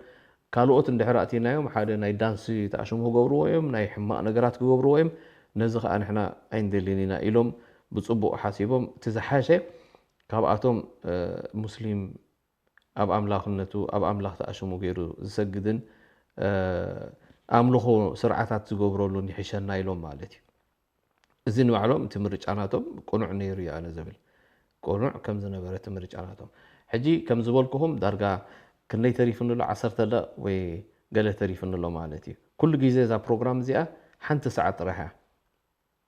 ካልኦት እንድሕር ኣእቲናዮም ሓደ ናይ ዳንሲ ተኣሽሙ ክገብርዎ እዮም፣ ናይ ሕማቕ ነገራት ክገብርዎ እዮም። ነዚ ከዓ ንሕና ኣይንደልን ኢና ኢሎም ብፅቡቕ ሓሲቦም እቲ ዝሓሸ ካብኣቶም ሙስሊም ኣብ ኣምላኽነቱ ኣብ ኣምላኽ ተኣሽሙ ገይሩ ዝሰግድን ኣምልኾ ስርዓታት ዝገብረሉን ይሕሸና ኢሎም ማለት እዩ። እዚ ንባዕሎም እቲ ምርጫ ናቶም ቅኑዕ ነይሩ እዩ ኣነ ዝብል ቅኑዕ ከም ዝነበረ እቲ ምርጫ ናቶም። ሕጂ ከም ዝበልኩኹም ዳርጋ ክንደይ ተሪፉኒ ኣሎ? ዓሰርተ ደቕ ወይ ገለ ተሪፉኒ ኣሎ ማለት እዩ። ኩሉ ግዜ እዛ ፕሮግራም እዚኣ ሓንቲ ሰዓት ጥራሕ እያ።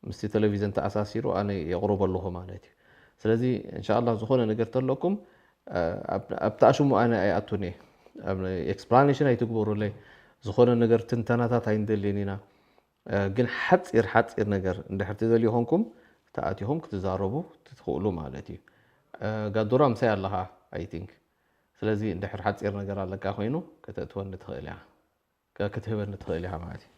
ምስቲ ቴሌቪዥን ተኣሳሲሩ ኣነ የቕርቦ ኣለኹ ማለት እዩ። ስለዚ እንሻላ ዝኾነ ነገር ተለኩም ኣብቲ ኣሽሙ ኣነ ኣይኣቱን እየ። ኤክስፕላኔሽን ኣይትግበሩለይ። ዝኾነ ነገር ትንተናታት ኣይንደልን ኢና። ግን ሓፂር ሓፂር ነገር እንድሕር ትደልዩ ኾንኩም ተኣቲኹም ክትዛረቡ ትኽእሉ ማለት እዩ። ጋዱራ ምሳይ ኣለኻ ኣይ ቲንክ። ስለዚ እንድሕር ሓፂር ነገር ኣለካ ኮይኑ ከተእትወኒ ትኽእል እያ፣ ክትህበኒ ትኽእል ኢኻ ማለት እዩ።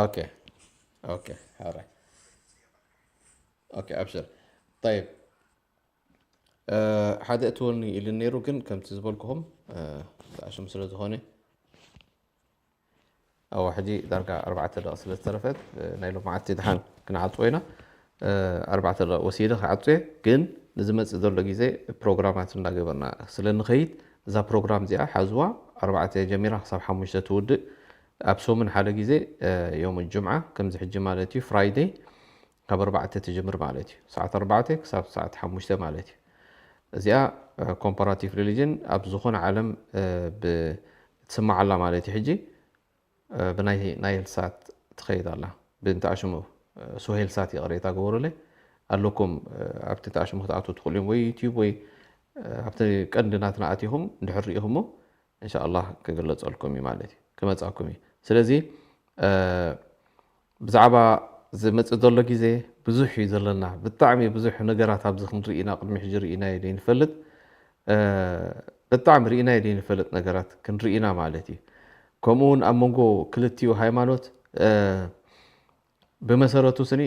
ኦኬ ኦኬ፣ ሓራይ ኦኬ፣ ኣብሽር። ጠይብ፣ ሓደ እትወኒ ኢሉ ነይሩ፣ ግን ከምቲ ዝበልኩኹም ተኣሽሙ ስለ ዝኾነ ኣዋ ሕጂ ዳርጋ ኣርባዕተ ደቂ ስለ ዝተረፈት ናይ ሎማዓቲ ድሓን ክንዓፅዎ ኢና። ኣርባዕተ ደቂ ወሲደ ክዓፅዎ እየ፣ ግን ንዝመፅእ ዘሎ ግዜ ፕሮግራማት እንዳገበርና ስለ ንኸይድ እዛ ፕሮግራም እዚኣ ሓዝዋ። ኣርባዕተ ጀሚራ ክሳብ ሓሙሽተ ትውድእ። ኣብ ሰሙን ሓደ ግዜ ዮም ጅምዓ ከምዚ ሕጂ ማለት እዩ ፍራይደይ ካብ ኣርባዕተ ትጅምር ማለት እዩ። ሰዓት ኣርባዕተ ክሳብ ሰዓት ሓሙሽተ ማለት እዩ። እዚኣ ኮምፓራቲቭ ሪሊጅን ኣብ ዝኾነ ዓለም ብትስማዓላ ማለት እዩ። ሕጂ ብናይ ናይል ሳት ትኸይድ ኣላ። ብእንተ ኣሽሙ ሶሄል ሳት ይቕሬታ ግበሩለይ ኣለኩም። ኣብቲ ተኣሽሙ ክትኣትዉ ትኽእሉ እዮም ወይ ዩቲዩብ ወይ ኣብቲ ቀንዲ ናትና ኣቲኹም እንድሕር ርኢኹሞ እንሻ ኣላህ ክግለፀልኩም እዩ ማለት እዩ፣ ክመፃኩም እዩ። ስለዚ ብዛዕባ ዝመፅእ ዘሎ ግዜ ብዙሕ እዩ ዘለና። ብጣዕሚ ብዙሕ ነገራት ኣብዚ ክንርኢ ኢና። ቅድሚ ሕጂ ርኢናዮ ዘይንፈልጥ ብጣዕሚ ርኢናዮ ዘይንፈልጥ ነገራት ክንርኢ ኢና ማለት እዩ። ከምኡ እውን ኣብ መንጎ ክልቲኡ ሃይማኖት ብመሰረቱ ስኒ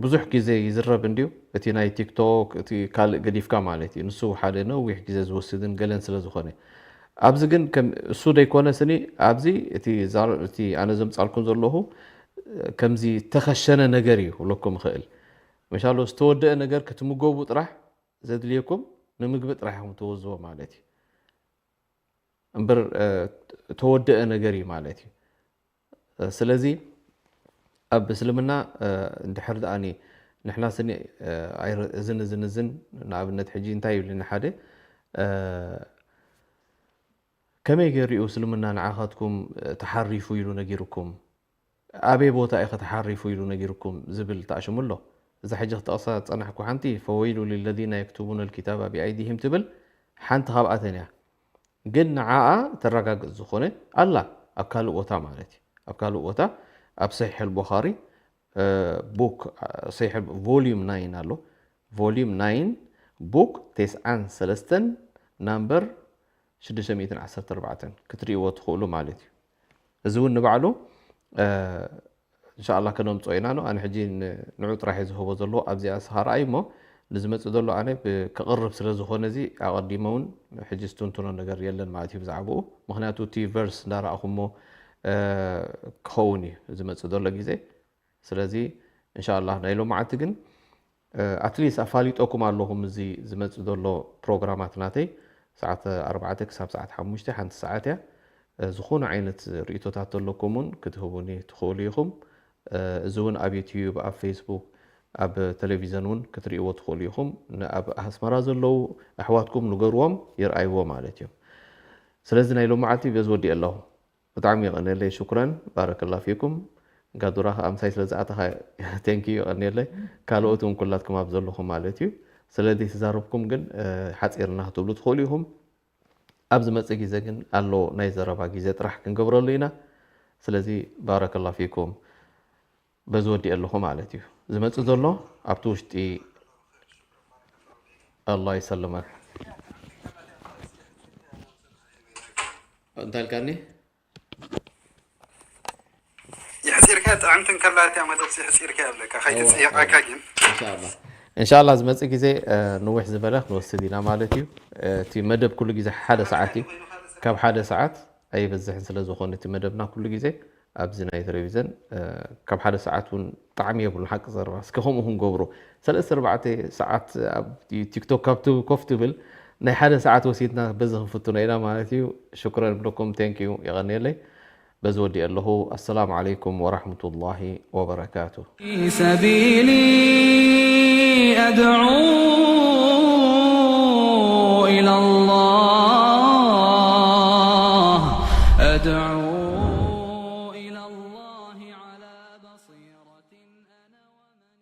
ብዙሕ ግዜ ይዝረብ እንድዩ። እቲ ናይ ቲክቶክ እቲ ካልእ ገዲፍካ ማለት እዩ። ንሱ ሓደ ነዊሕ ግዜ ዝወስድን ገለን ስለ ዝኾነ ኣብዚ ግን እሱ ደይኮነ ስኒ ኣብዚ እቲ ኣነ ዘምፃልኩም ዘለኹ ከምዚ ተኸሸነ ነገር እዩ ክብለኩም ይኽእል። መሻሎ ዝተወደአ ነገር ክትምገቡ ጥራሕ ዘድልየኩም ንምግቢ ጥራሕ ኢኹም ትወዝዎ ማለት እዩ እምበር ተወደአ ነገር እዩ ማለት እዩ። ስለዚ ኣብ እስልምና እንድሕር ደኣ ንሕና ስኒ እዝን እዝን እዝን ንኣብነት ሕጂ እንታይ ይብልኒ ሓደ ከመይ ገይሩ እዩ እስልምና ንዓኻትኩም ተሓሪፉ ኢሉ ነጊርኩም? ኣበይ ቦታ ኢኸ ተሓሪፉ ኢሉ ነጊርኩም ዝብል ተኣሽሙ ኣሎ። እዛ ሕጂ ክጠቕሳ ዝጸናሕኩ ሓንቲ ፈወይሉ ሊለዚነ የክትቡነ ልኪታባ ቢኣይዲሂም ትብል ሓንቲ ካብኣተን እያ። ግን ንዓኣ ተረጋግጽ ዝኾነ ኣላ ኣብ ካልእ ቦታ ማለት እዩ። ኣብ ካልእ ቦታ ኣብ ሰሒሕ ኣልቡኻሪ ቡክ ሰሒሕ ቮሊዩም ናይን ኣሎ። ቮሊዩም ናይን ቡክ ተስዓን ሰለስተን ናምበር ሽዱሽተ ሚእትን ዓሰርተ ኣርባዕተን ክትርእይዎ ትኽእሉ ማለት እዩ። እዚ እውን ንባዕሉ እንሻላ ከነምፅኦ ኢና ነው። ኣነ ሕጂ ንዑ ጥራሕ ዝህቦ ዘለዎ ኣብዚኣ ስኻ ረኣይ እሞ ንዝመፅእ ዘሎ ኣነ ክቕርብ ስለ ዝኾነ እዚ ኣቐዲመ እውን ሕጂ ዝትንትኖ ነገር የለን ማለት እዩ ብዛዕባኡ። ምክንያቱ እቲ ቨርስ እንዳረኣኹሞ ክኸውን እዩ ዝመፅእ ዘሎ ግዜ። ስለዚ እንሻላ ናይ ሎማዓንቲ ግን ኣትሊስት ኣፋሊጠኩም ኣለኹም። እዚ ዝመፅእ ዘሎ ፕሮግራማት ናተይ ሰዓት ኣርባዕተ ክሳብ ሰዓት ሓሙሽተ ሓንቲ ሰዓት እያ። ዝኾነ ዓይነት ርእቶታት ዘለኩም እውን ክትህቡኒ ትኽእሉ ኢኹም። እዚ እውን ኣብ ዩትዩብ፣ ኣብ ፌስቡክ፣ ኣብ ቴሌቪዘን እውን ክትርእይዎ ትኽእሉ ኢኹም። ኣብ ኣስመራ ዘለዉ ኣሕዋትኩም ንገርዎም፣ ይርኣይዎ ማለት እዩ። ስለዚ ናይ ሎመዓልቲ በዚ ወዲእ ኣለኹ። ብጣዕሚ የቐንየለይ፣ ሽኩረን፣ ባረከላ ፊኩም። ጋዱራ ከኣ ምሳይ ስለ ዝኣተኻ፣ ቴንኪዩ፣ የቐንየለይ። ካልኦት እውን ኩላትኩም ኣብ ዘለኹም ማለት እዩ። ስለዚ ተዛረብኩም ግን ሓፂር እና ክትብሉ ትኽእሉ ኢኹም። ኣብ ዝመፅእ ግዜ ግን ኣሎ ናይ ዘረባ ግዜ ጥራሕ ክንገብረሉ ኢና። ስለዚ ባረከላ ፊኩም። በዚ ወዲእ ኣለኹ ማለት እዩ። ዝመፅእ ዘሎ ኣብቲ ውሽጢ። ኣላ ይሰልመን። እንታይ ኢልካኒ? የሕፂርካ ጥዕምቲ እንከላትያ መደብሲ የሕፂርካ የብለካ ከይትፅየቐካ ግን እንሻላ እንሻላ ዝመፅእ ግዜ ንውሕ ዝበለ ክንወስድ ኢና ማለት እዩ። እቲ መደብ ኩሉ ግዜ ሓደ ሰዓት እዩ። ካብ ሓደ ሰዓት ኣይበዝሕን ስለ ዝኾነ እቲ መደብና ኩሉ ግዜ ኣብዚ ናይ ቴሌቪዘን ካብ ሓደ ሰዓት እውን ጣዕሚ የብሉ ሓቂ ዘረባ እስከ ከምኡ ክንገብሮ ሰለስተ ኣርባዕተ ሰዓት ኣብ ቲክቶክ ካብ ኮፍ ትብል ናይ ሓደ ሰዓት ወሲድና በዚ ክንፍትኖ ኢና ማለት እዩ። ሽኩረን ብለኩም ቴንኪዩ የቐንየለይ። በዚ ወዲእ ኣለኹ። ኣሰላሙ ዓለይኩም ወራሕመቱላሂ ወበረካቱ። سبيلي أدعو إلى الله أدعو إلى الله على بصيرة أنا ومن